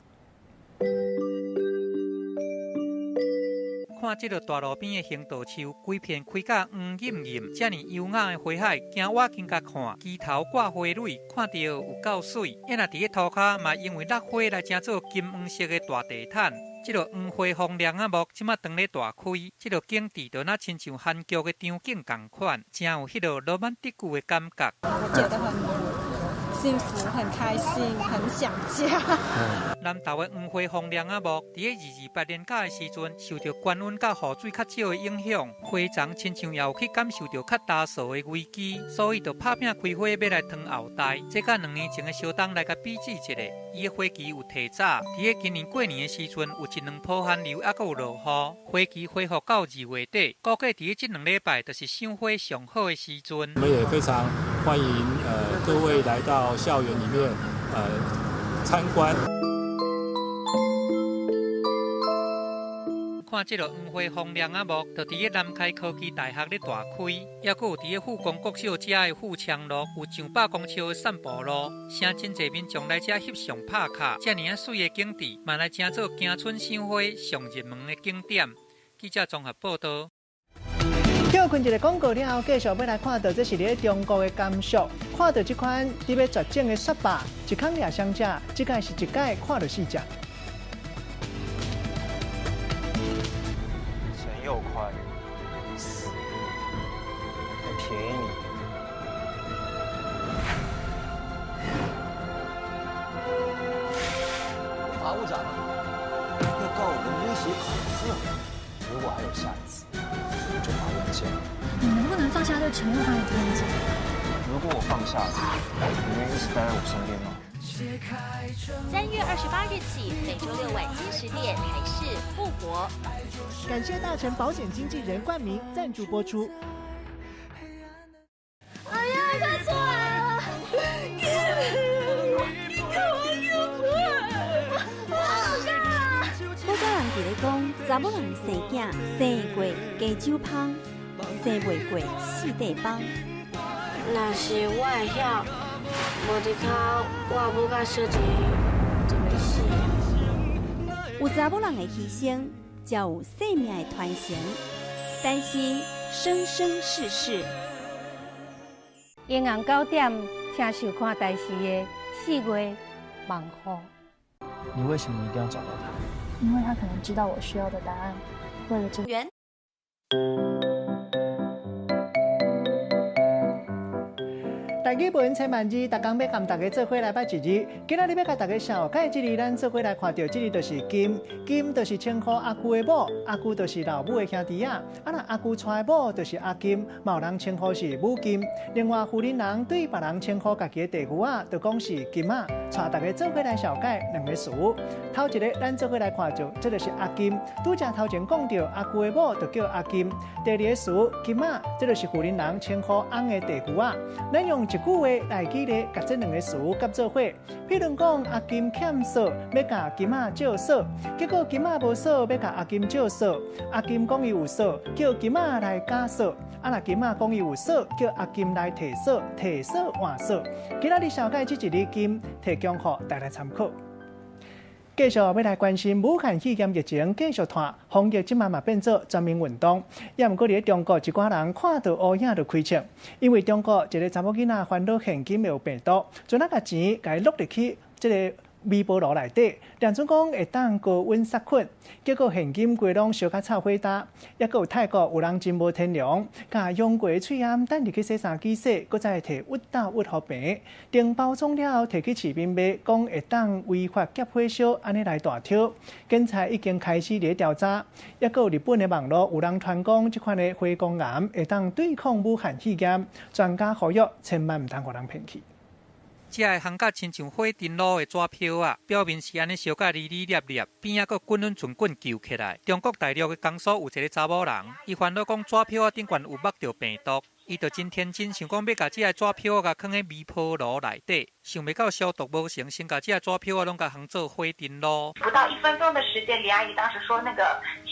看這个大路邊的行道樹，規片開甲黃艷艷，遮爾優雅的花海，行倚近共看，枝頭掛花蕊，看著有夠媠。抑若佇咧塗跤嘛，因為落花來成做金黃色的大地毯。這个黃花風鈴仔木，這馬當咧大開，這个景致就若親像韓劇的場景仝款，誠有彼个羅曼蒂克的感覺。我覺得很幸福，很開心，很想家。南投的黃花風鈴仔木，佇咧228年假的時陣，受著高溫佮雨水較少的影響，花叢親像也有去感受著較焦燥的危機，所以就拍拚開花欲來扛後代。這佮2年前的小冬來共比試一下，伊的花期有提早，佇咧今年過年的時陣有一兩波寒流，猶閣有落雨，花期恢復到2月底，估計佇咧這兩禮拜就是賞花上好的時陣。我們也非常歡迎各位來到校園裡面參觀。看這个黃花風鈴仔木，就佇咧南開科技大學咧大開，抑閣有佇咧富岡國小遮的富昌路，有上百公尺的散步路，誠真濟民眾來遮翕相拍卡，遮爾仔媠的景致，嘛來成做驚春賞花上熱門的景點。記者綜合報導。歇睏一个廣告了後，繼續欲來看到這是佇咧中國的甘肅，看到這款佇欲絕種的雪霸，一空掠雙隻，這擺是一擺看著四隻。陳又寬死，還便宜你。法務長要告我們威脅恐嚇，如果還有下一次，我就法院見。你能不能放下對陳又寬的偏見？如果我放下，你願意一直待在我身邊嗎？ 3月28日起，每周六晚間10點，台視復活。感謝大成保險經紀人冠名贊助播出。哎呀，他出來了！你給我出來！我好嚇！古早人佇咧講，查某人生囝生過加酒芳，生袂過四塊枋。若是我會曉，無佇跤，我阿母佮小姐就袂死。有查某人的犧牲，才有生命的傳承。但是生生世世。晚昏9點，請收看台視的《4月望雨。你為什麼一定要找到他？因為他可能知道我需要的答案。為了這。台語文千萬字，逐工欲共大家做伙來捌一字。今仔日欲共大家紹介這字，咱做伙來看著這字就是金，金就是稱呼阿舅的某，阿舅就是老母的兄弟仔。啊，若阿舅娶的某就是阿金，嘛有人稱呼是母金。另外，雲林人對別人稱呼家己的弟婦仔，就講是金仔。帶大家做伙來紹介兩个詞。頭一个，咱做伙來看著，這就是阿金。拄才頭前講著阿舅的某就叫阿金。第二个詞金仔，這就是雲林人稱呼翁的弟婦仔。咱用一句話來舉例，共這兩个詞合做伙。譬如講，阿金欠數，欲共金仔借數，結果金仔無數，欲共阿金借數。阿金講伊有數，叫金仔來加數。啊，若金仔講伊有數，叫阿金來提數，提數換數。今仔日紹介這一字金，提供予大家參考。繼續欲來關心武漢肺炎疫情繼續拖，防疫這馬嘛變做全民運動。也毋過佇咧中國，一寡人看著烏影就開槍，因為中國一个查某囡仔煩惱現金有病毒，陣仔共錢共伊落入去這个微波爐內底，量準講會當高溫殺菌，結果現金規攏燒甲臭火焦。抑閣有泰國有人真無天良，共用過的喙罨等入去洗衫機洗，閣再提鬱豆鬱予平，等包裝了後提去市面賣，講會當違法夾火燒，按呢來大抽。警察已經開始佇咧調查。抑閣有日本的網路有人傳講，這款的花崗岩會當對抗武漢肺炎，專家呼籲千萬毋通予人騙去。這个烘甲親像火燈籠的紙票仔，表面是按呢燒甲離離粒粒，邊仔閣滾滾陣滾舊起來。中國大陸的江蘇有一个查某人，伊煩惱講紙票仔頂懸有目著病毒，伊就真天真想講欲共這个紙票仔共囥佇微波爐內底，想袂到消毒無成，先共這个紙票仔攏共烘做火燈籠。不到1分鐘的時間，李阿姨當時說那個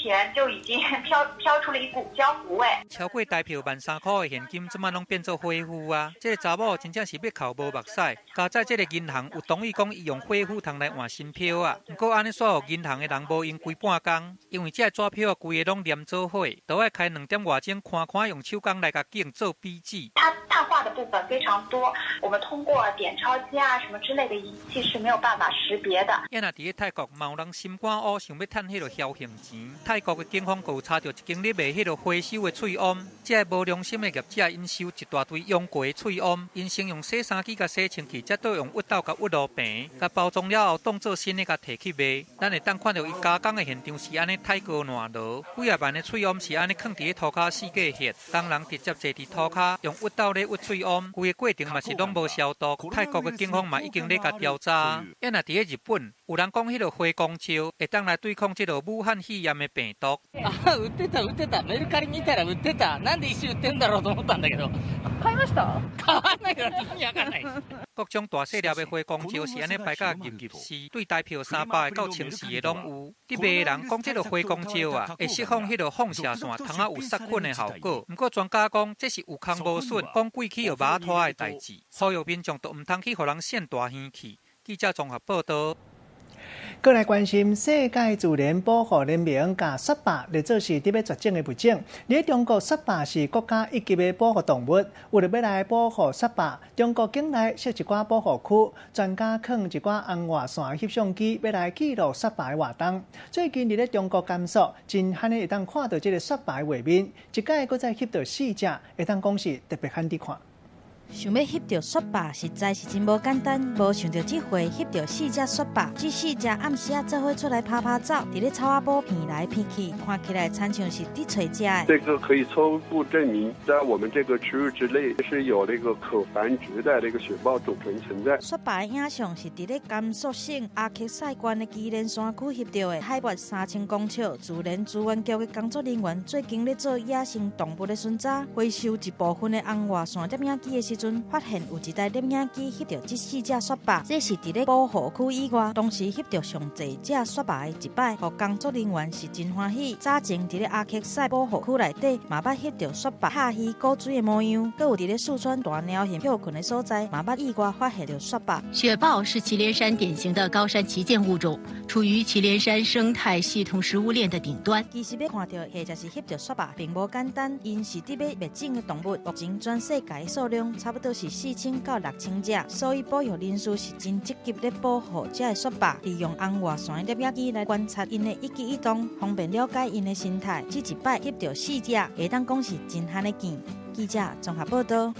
錢就已經飄出了一股焦糊味。超過台票13,000塊的現金，這馬攏變做火灰啊！這个查某真正是欲哭無目屎。佳哉這个銀行有同意講，伊用火灰通來換新票仔，毋過按呢煞予銀行的人無閒規半工，因為這个紙票仔規个攏黏做伙，都愛開2點外鐘，看看用手工來共揀做筆記。它碳化的部分非常多，我們通過點鈔機啊什麼之類的儀器是沒有辦法識別的。也若佇咧泰國，嘛有人心肝烏，想欲趁彼个僥倖錢。泰國的警方閣有查著一間咧賣彼个回收的喙罨，這个無良心的業者𪜶收一大堆用過的喙罨，𪜶先用洗衫機共洗清氣，才倒用鬱豆共鬱落平，共包裝了後當做新的共提去賣。咱會當看著伊加工的現場是按呢太高爛落，幾仔萬的喙罨是按呢囥佇咧塗跤四界歇，工人直接坐佇塗跤用鬱豆咧鬱喙罨，規个過程嘛是攏無消毒。泰國的警方嘛已經咧共調查。也若佇咧日本，有人講彼个花崗石會當來對抗這个武漢肺炎的病毒。あ、売ってた売ってた。メルカリ見たら売ってた。なんで一瞬売ってんだろうと思ったんだけど。買いました？買わないから意味わかんない。各種大細粒的花崗石是按呢排甲入入絲，對台票300个到1400个攏有。佇賣的人講，這个花崗石啊，會釋放彼个放射線，通仔有殺菌的效果。毋過專家講，這是有空無損，講過去予肉拖的代誌，呼籲民眾都毋通去予人騙大耳去。記者綜合報導。閣來關心世界自然保護聯盟共雪霸列做是佇欲絕種的物種。佇咧中國，雪霸是國家一級的保護動物。為著欲來保護雪霸，中國境內設一寡保護區，專家囥一寡紅外線翕相機，欲來記錄雪霸的活動。最近佇咧中國甘肅，真罕的會當看著這个雪霸的畫面，一擺閣再翕著四隻，會當講是特別罕佇看。想欲翕著雪霸，實在是真無簡單。無想著這回翕著四隻雪霸，這四隻暗時仔做伙出來趴趴走，佇咧草仔埔變來變去，看起來親像是佇揣食的。這個可以初步證明，在我們這個區域之內是有那個可繁殖的那個雪豹種群存在。雪霸的影像是佇咧甘肅省阿克塞縣的祁連山區翕著的，海拔3000公尺。自然資源局的工作人員最近咧做野生動物的巡查，回收一部分的紅外線攝影機的時陣，發現有一台攝影機翕著這四隻雪霸，這是佇咧保護區以外，同時翕著上濟隻雪霸的一擺，予工作人員是真歡喜。早前佇咧阿克塞保護區內底，嘛捌翕著雪霸拍魚鼓水的模樣，閣有佇咧四川大貓熊歇睏的所在，嘛捌意外發現著雪霸。雪豹是祁連山典型的高山旗艦物種，處於祁連山生態系統食物鏈的頂端。其實欲看著或者是翕著雪霸，並無簡單，𪜶是佇欲滅種的動物，目前全世界數量差差不多是4000到6000隻，所以保育人士是真積極咧保護這个雪霸，利用紅外線攝影機來觀察𪜶的一舉一動，方便了解𪜶的生態。這一擺翕著四隻，會當講是真罕的見。記者綜合報道。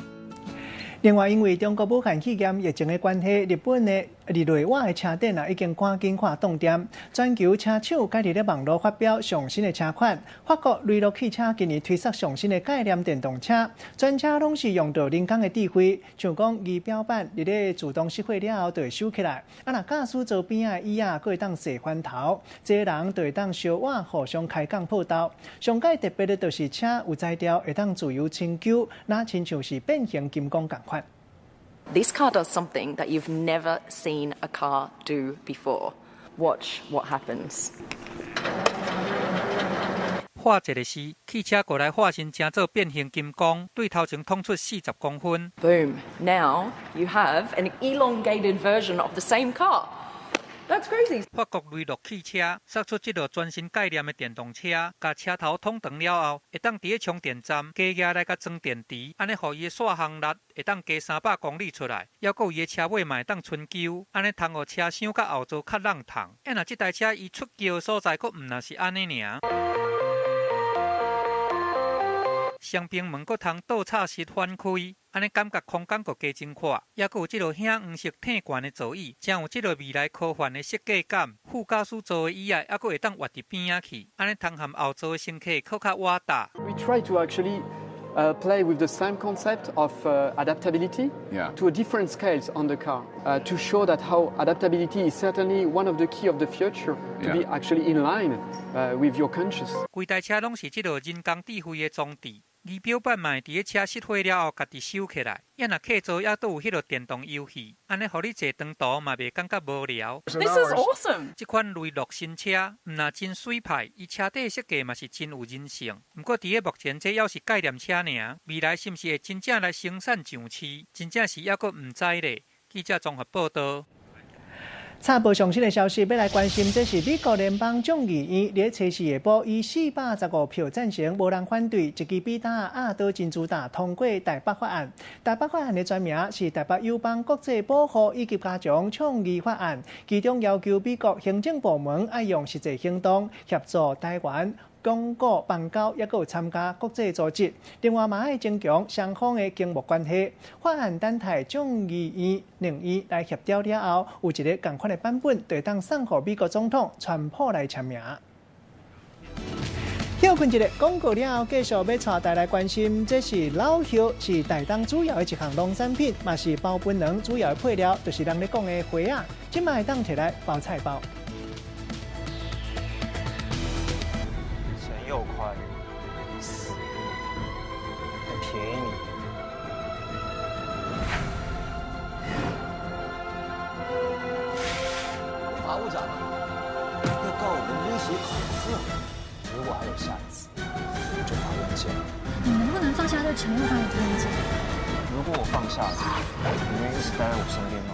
另外，因為中國武漢肺炎疫情的關係，日本的日內瓦的車展啊，已經趕緊看凍店。全球車廠開佇咧網路發表上新的車款，法國雷諾汽車今年推出上新的概念電動車，全車攏是用著人工的智慧，像講儀表板佇咧自動熄火了後就會收起來，啊若駕駛座邊仔的椅仔閣會當踅翻頭，坐人就會當相倚互相開講報道。上蓋特別的就是車有才調會當自由逡鬮，若親像是變形金剛仝款。 This car does something that you've never seen a car do before. Watch what happens. 化一个是汽車過來化身成做變形金剛，對頭前捅出40公分。 Boom! Now you have an elongated version of the same car. That's crazy. 法國雷諾汽車釋出這號全新概念的電動車，共車頭捅長了後，會當佇咧充電站加額來共裝電池，按呢予伊的續航力會當加300公里出來，猶閣有伊的車尾嘛會當伸勼，按呢通予車廂佮後座較櫳敞。啊若這台車伊出轎的所在，閣毋若是按呢爾。雙邊門閣通倒插式反開，按呢感覺空間閣加真闊，猶閣有這號顯黃色退懸的座椅，真有這號未來科幻的設計感。副駕駛座的椅仔猶閣會當倚佇邊仔去，按呢通和後座的乘客閣較倚搭。 We try to actually play with the same concept of adaptability to a different scales on the car to show that how adaptability is certainly one of the key of the future to be actually in line with your conscious. 規台車攏是這號人工智慧的裝置。儀表板嘛會佇咧車熄火了後，家己收起來。啊若客座猶閣有彼號電動遊戲，按呢予你坐長途嘛袂感覺無聊。 This is awesome！這款雷諾新車毋若真媠派，伊車底設計嘛是真有人性。毋過佇咧目前這猶是概念車爾，未來是毋是會真正來生產上市，真正是猶閣毋知咧。記者綜合報道。插播上新的消息，欲來關心，這是美國聯邦眾議院佇初四下晡以415票贊成，無人反對，一支筆打壓倒珍珠彈通過台北法案。台北法案的全名是台北友邦國際保護以及加強倡議法案，其中要求美國行政部門愛用實際行動協助台灣鞏固邦交，抑閣有參加國際組織。另外嘛愛增強雙方的經貿關係。法案等待眾議院兩院來協調了後，有一个仝款的版本，就會當送予美國總統川普來簽名。歇睏一下廣告了後，繼續欲帶大家來關心，這是老葉，是台東主要的一項農產品，嘛是包檳榔主要的配料，就是人咧講的花仔，這擺會當提來包菜包。陳又寬死，還便宜你。法務長要告我們威脅恐嚇，如果還有下一次，我就法院見。你能不能放下對陳又寬的偏見？如果我放下了，你願意一直待在我身邊嗎？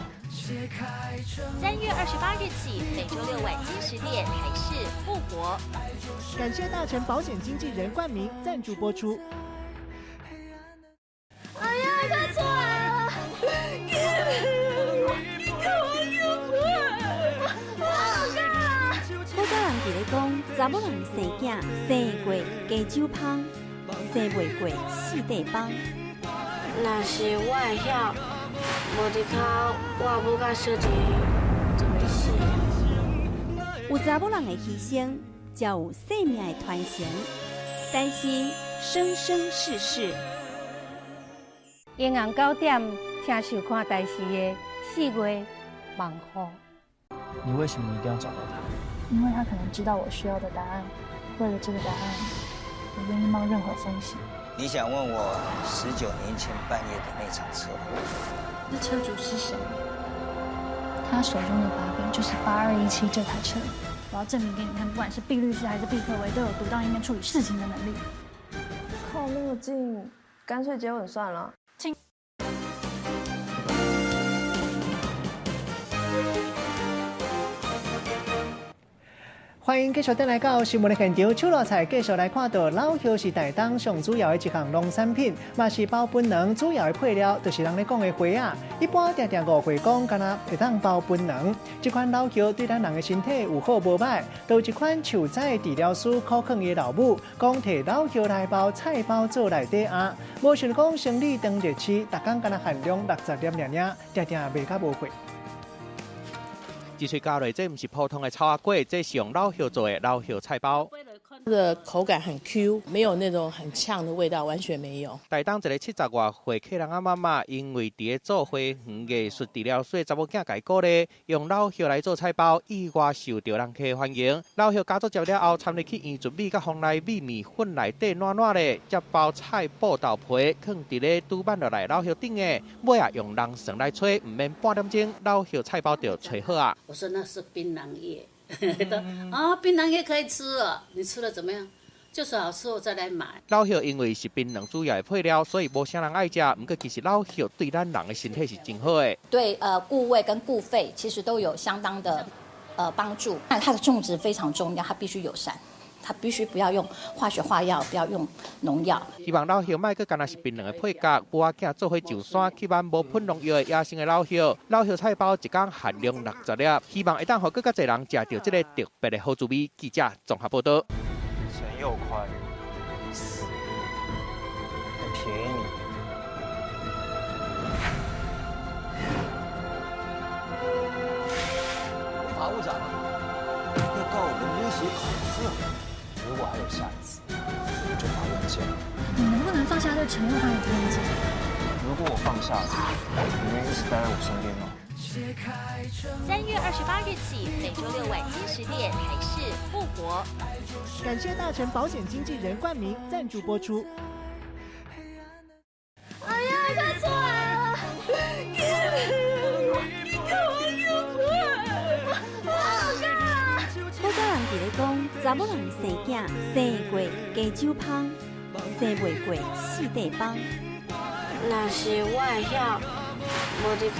3月28日起，每週六晚間10點，台視復活。感謝大成保險經紀人冠名贊助播出。哎呀，他出來了！你給我救出來！古早人佇咧講，查某人生囝生過加酒芳，生袂過四塊枋。若是我會曉，無佇跤，我母佮小姐就袂死。有查某人的犧牲，才有生命的傳承。但是生生世世，晚昏9點，請收看台視的四月網紅。你為什麼一定要找到他？因為他可能知道我需要的答案。為了這個答案，我願意冒任何風險。你想問我19年前半夜的那場車禍？那車主是誰？他手中的把柄就是8217這台車。我要證明給你看，不管是畢律師還是畢克威，都有獨當一面處理事情的能力。靠那麼近，乾脆接吻算了。親。歡迎繼續轉來到新聞的現場，手路菜繼續來看到老葉是台東上主要的一項農產品，嘛是包檳榔主要的配料，就是人咧講的花仔。一般常常誤會講，敢若會當包檳榔。這款老葉對咱人的身體有好無歹，都有一款樹仔治療師苦勸伊老母，講提老葉來包菜包做內底仔，無想講生理當熱刺，逐工敢若限量60粒爾爾，定定賣甲無貨。一喙咬落，這毋是普通的草仔粿，這是用老葉做的老葉菜包。這個口感很 Q，沒有那種很嗆的味道，完全沒有。台東一個70外歲客人仔媽媽，因為佇咧做花園藝術治療師的查某囝共伊鼓勵，用老葉來做菜包，意外受到人客歡迎。老葉加做汁了後，摻入去圓苴米佮蓬萊米麵粉內底軟軟的，才包菜脯豆皮，囥佇咧拄挽落來老葉頂的，尾仔用人蒜來炊，毋免半點鐘，老葉菜包就炊好啊。我說那是檳榔葉。啊，檳榔葉可以吃啊！你吃了怎麼樣？就是好吃，我再來買。老葉因為是檳榔主要的配料，所以無啥人愛食。毋過其實老葉對咱人的身體是真好的。對，固胃跟固肺其實都有相當的幫助。那它的種植非常重要，它必須友善。它必須不要用化學化藥，不要用農藥。希望老葉莫閣干焦是檳榔的配角，母仔囝做伙上山去挽無噴農藥的野生的老葉，老葉菜包一工限量60粒，希望會當予閣較濟人食著這個特別的好滋味。記者綜合報道。陳又寬死，很便宜你。法務長要告我們威脅恐嚇。如果還有下一次，我就發文件。你能不能放下對陳又寬的偏見？如果我放下，你願意一直待在我身邊嗎？ 3月28日起，每週六晚間10點，台視復活。感謝大成保險經紀人冠名贊助播出。哎呀，他出來了！你給我救出來！我好幹啊！古早人佇咧講，查某人生囝生過加酒芳，生袂過四塊枋。若是我會曉，無佇跤，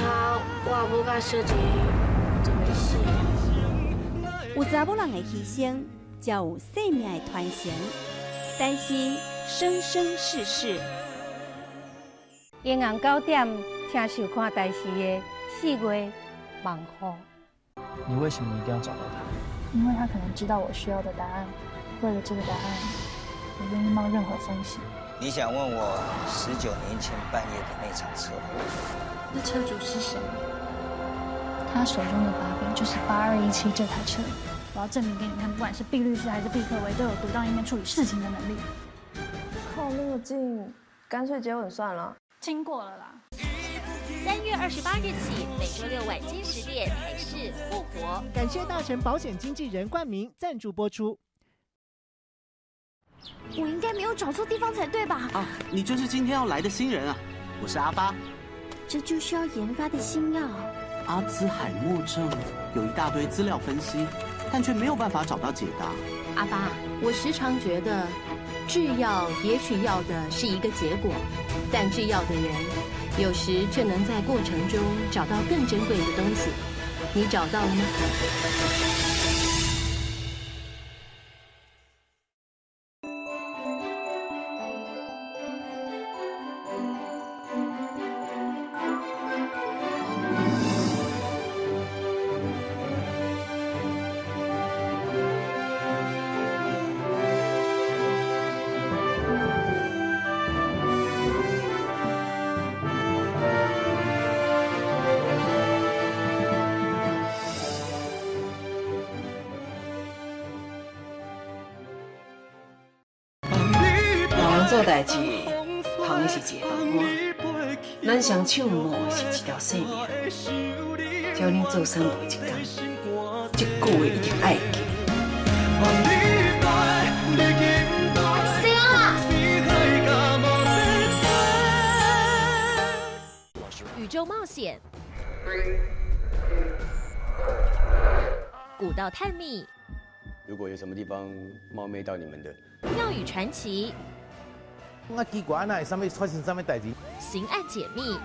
我母佮小姐就袂死。有查某人的犧牲，才有生命的傳承。擔心生生世世。晚昏9點，請收看台視的4月網紅。你為什麼一定要找到他？因為他可能知道我需要的答案，為了這個答案，我願意冒任何風險。你想問我19年前半夜的那場車禍？那車主是誰？他手中的把柄就是8217這台車。我要證明給你看，不管是畢律師還是畢克維，都有獨當一面處理事情的能力。靠那麼近，乾脆接吻算了。親過了啦。3月28日起，每週六晚間10點，台視復活。感謝大成保險經紀人冠名贊助播出。我應該沒有找錯地方才對吧？啊，你就是今天要來的新人啊！我是阿發。這就是要研發的新藥。阿茲海默症有一大堆資料分析，但卻沒有辦法找到解答。阿發，我時常覺得，製藥也許要的是一個結果，但製藥的人有時卻能在過程中找到更珍貴的東西。你找到了嗎？做代誌，捧的是一个饭碗，咱双手冒的是一條性命。只要恁做三步一工，這句話一定愛記。宇宙冒險，古道探秘。如果有什麼地方冒昧到你們的，廟宇傳奇。我奇怪，那會啥物發生啥物代誌？刑案解密，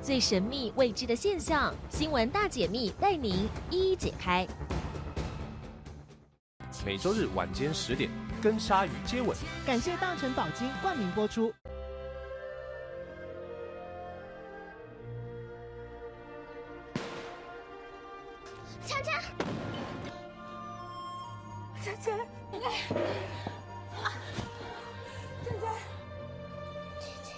最最神秘未知的现象，新闻大解密带您一一解开。每周日晚间10点，跟鲨鱼接吻。感谢大成宝金冠名播出。强强，强强，强强，姐姐，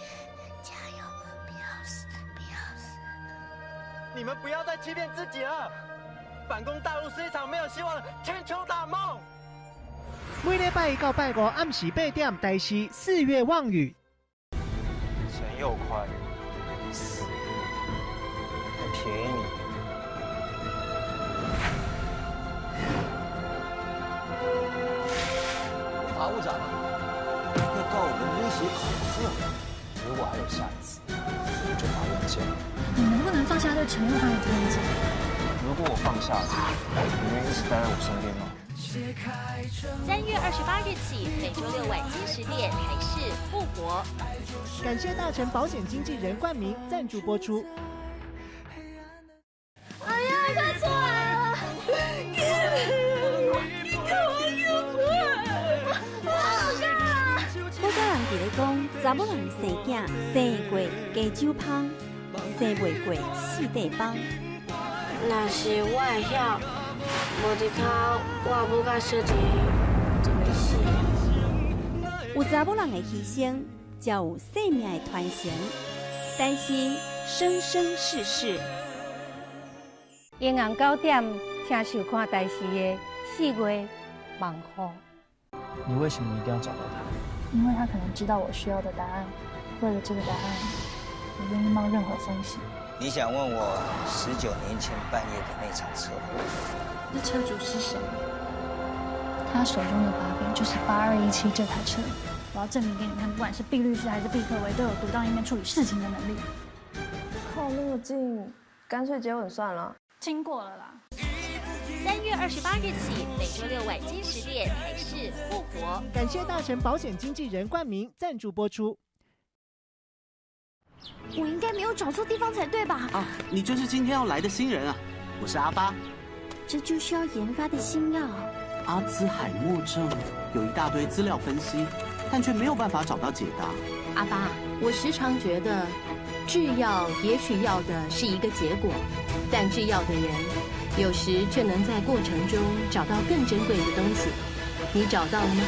加油，不要死，不要死！你们不要再欺骗自己了，反攻大陆是一场没有希望的千秋大梦。每礼拜一到拜五暗时8点，台视四月望雨。陈佑宽死，还便宜你。法务长要告我们威胁恐吓，如果还有下一次，我就把文件。你能不能放下对陈佑宽的偏见？如果我放下了，你愿意一直待在我身边吗？3月28日起，每周六晚间10点，台视复活。感谢大成保险经纪人冠名赞助播出。哎呀，他出来了！你给我救出来！古早人伫咧讲，查某人生囝生过加酒芳，生袂过四块枋。若是我会晓，无伫口，我母佮小姐就袂死。有查某人的牺牲，才有生命的传承。但是生生世世。阴暗9点，请收看台视的4月望雨。你为什么一定要找到他？因为他可能知道我需要的答案。为了这个答案，我愿意冒任何风险。你想问我19年前半夜的那场车祸？那车主是谁？他手中的把柄就是8217这台车。我要证明给你看，不管是毕律师还是毕克维，都有独当一面处理事情的能力。靠那么近，干脆接吻算了。亲过了啦。3月28日起，每周六晚间10点，台视复活。感谢大成保险经纪人冠名赞助播出。我应该没有找错地方才对吧？啊，你就是今天要来的新人啊！我是阿发。这就是要研发的新药。阿兹海默症有一大堆资料分析，但却没有办法找到解答。阿发，我时常觉得，制药也许要的是一个结果，但制药的人有时却能在过程中找到更珍贵的东西。你找到了吗？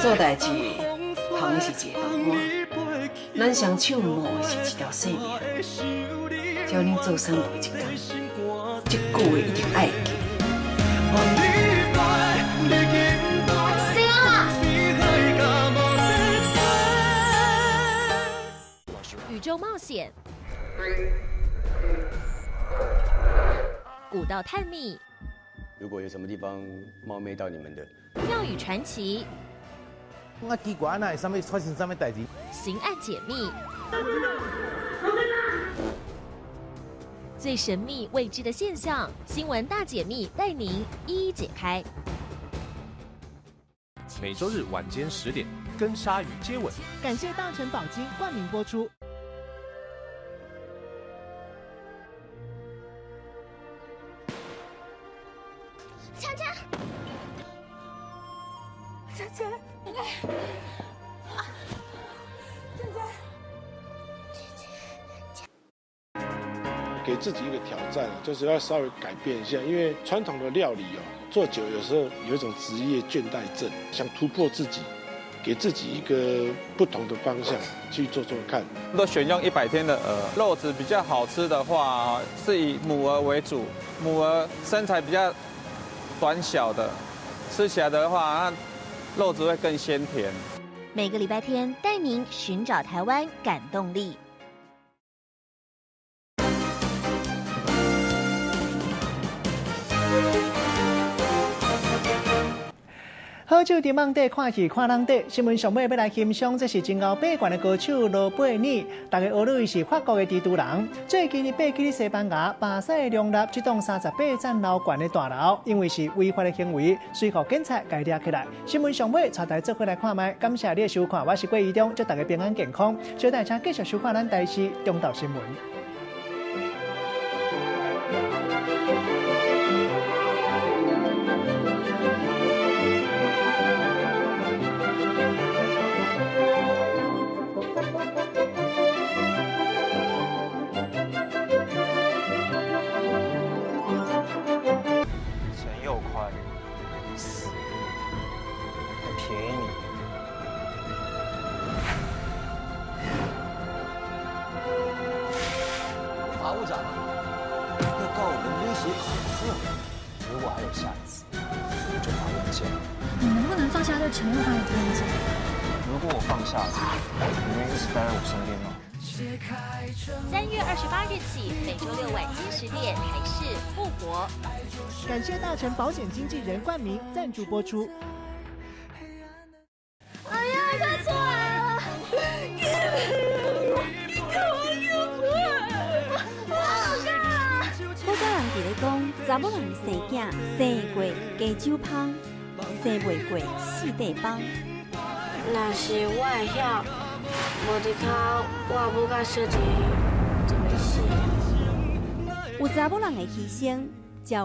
做代志，捧的是一个饭碗，咱双手冒的是一条性命。只要恁做产婆一工，这句话一定爱记。宇宙冒险，古道探秘。如果有什么地方冒昧到你们的，庙宇传奇。我奇怪，那会啥物发生啥物代志？刑案解密，最神秘未知的现象，新闻大解密带您一一解开。每周日晚间10点，跟鲨鱼接吻。感谢大成宝金冠名播出。强强，强强。给自己一个挑战，就是要稍微改变一下，因为传统的料理哦，做久有时候有一种职业倦怠症，想突破自己，给自己一个不同的方向去做做看。都选用100天的鹅，肉质比较好吃的话，是以母鹅为主，母鹅身材比较短小的，吃起来的话，它肉質會更鮮甜。每個禮拜天帶您尋找台灣感動力。好酒佇網底看戲看人底，新聞上尾欲來欣賞，這是真𠢕爬懸的歌手羅貝爾，大家學伊是法國的蜘蛛人。最近伊爬去西班牙巴塞隆納這棟38層樓懸的大樓，因為是違法的行為，隨予警察共伊掠起來。新聞上尾，帶大家做伙來看覓，感謝你的收看，我是郭怡中，祝大家平安健康。小弟請繼續收看咱台視中晝新聞。死，還便宜你。法務長要告我們威脅恐嚇，如果還有下一次，我就發文件。你能不能放下對陳又歡的偏見？如果我放下，你願意一直待在我身邊嗎？ 3月28日起，每週六晚間10點，台視復活。感謝大成保險經紀人冠名贊助播出。哎呀，快出來了！你給我救出來！我好幹啊！古早人佇咧講，查某人生囝生過加酒芳，生袂過四塊枋。若是我會曉，無佇跤，我母佮小姐就袂死。有查某人的犧牲，才有。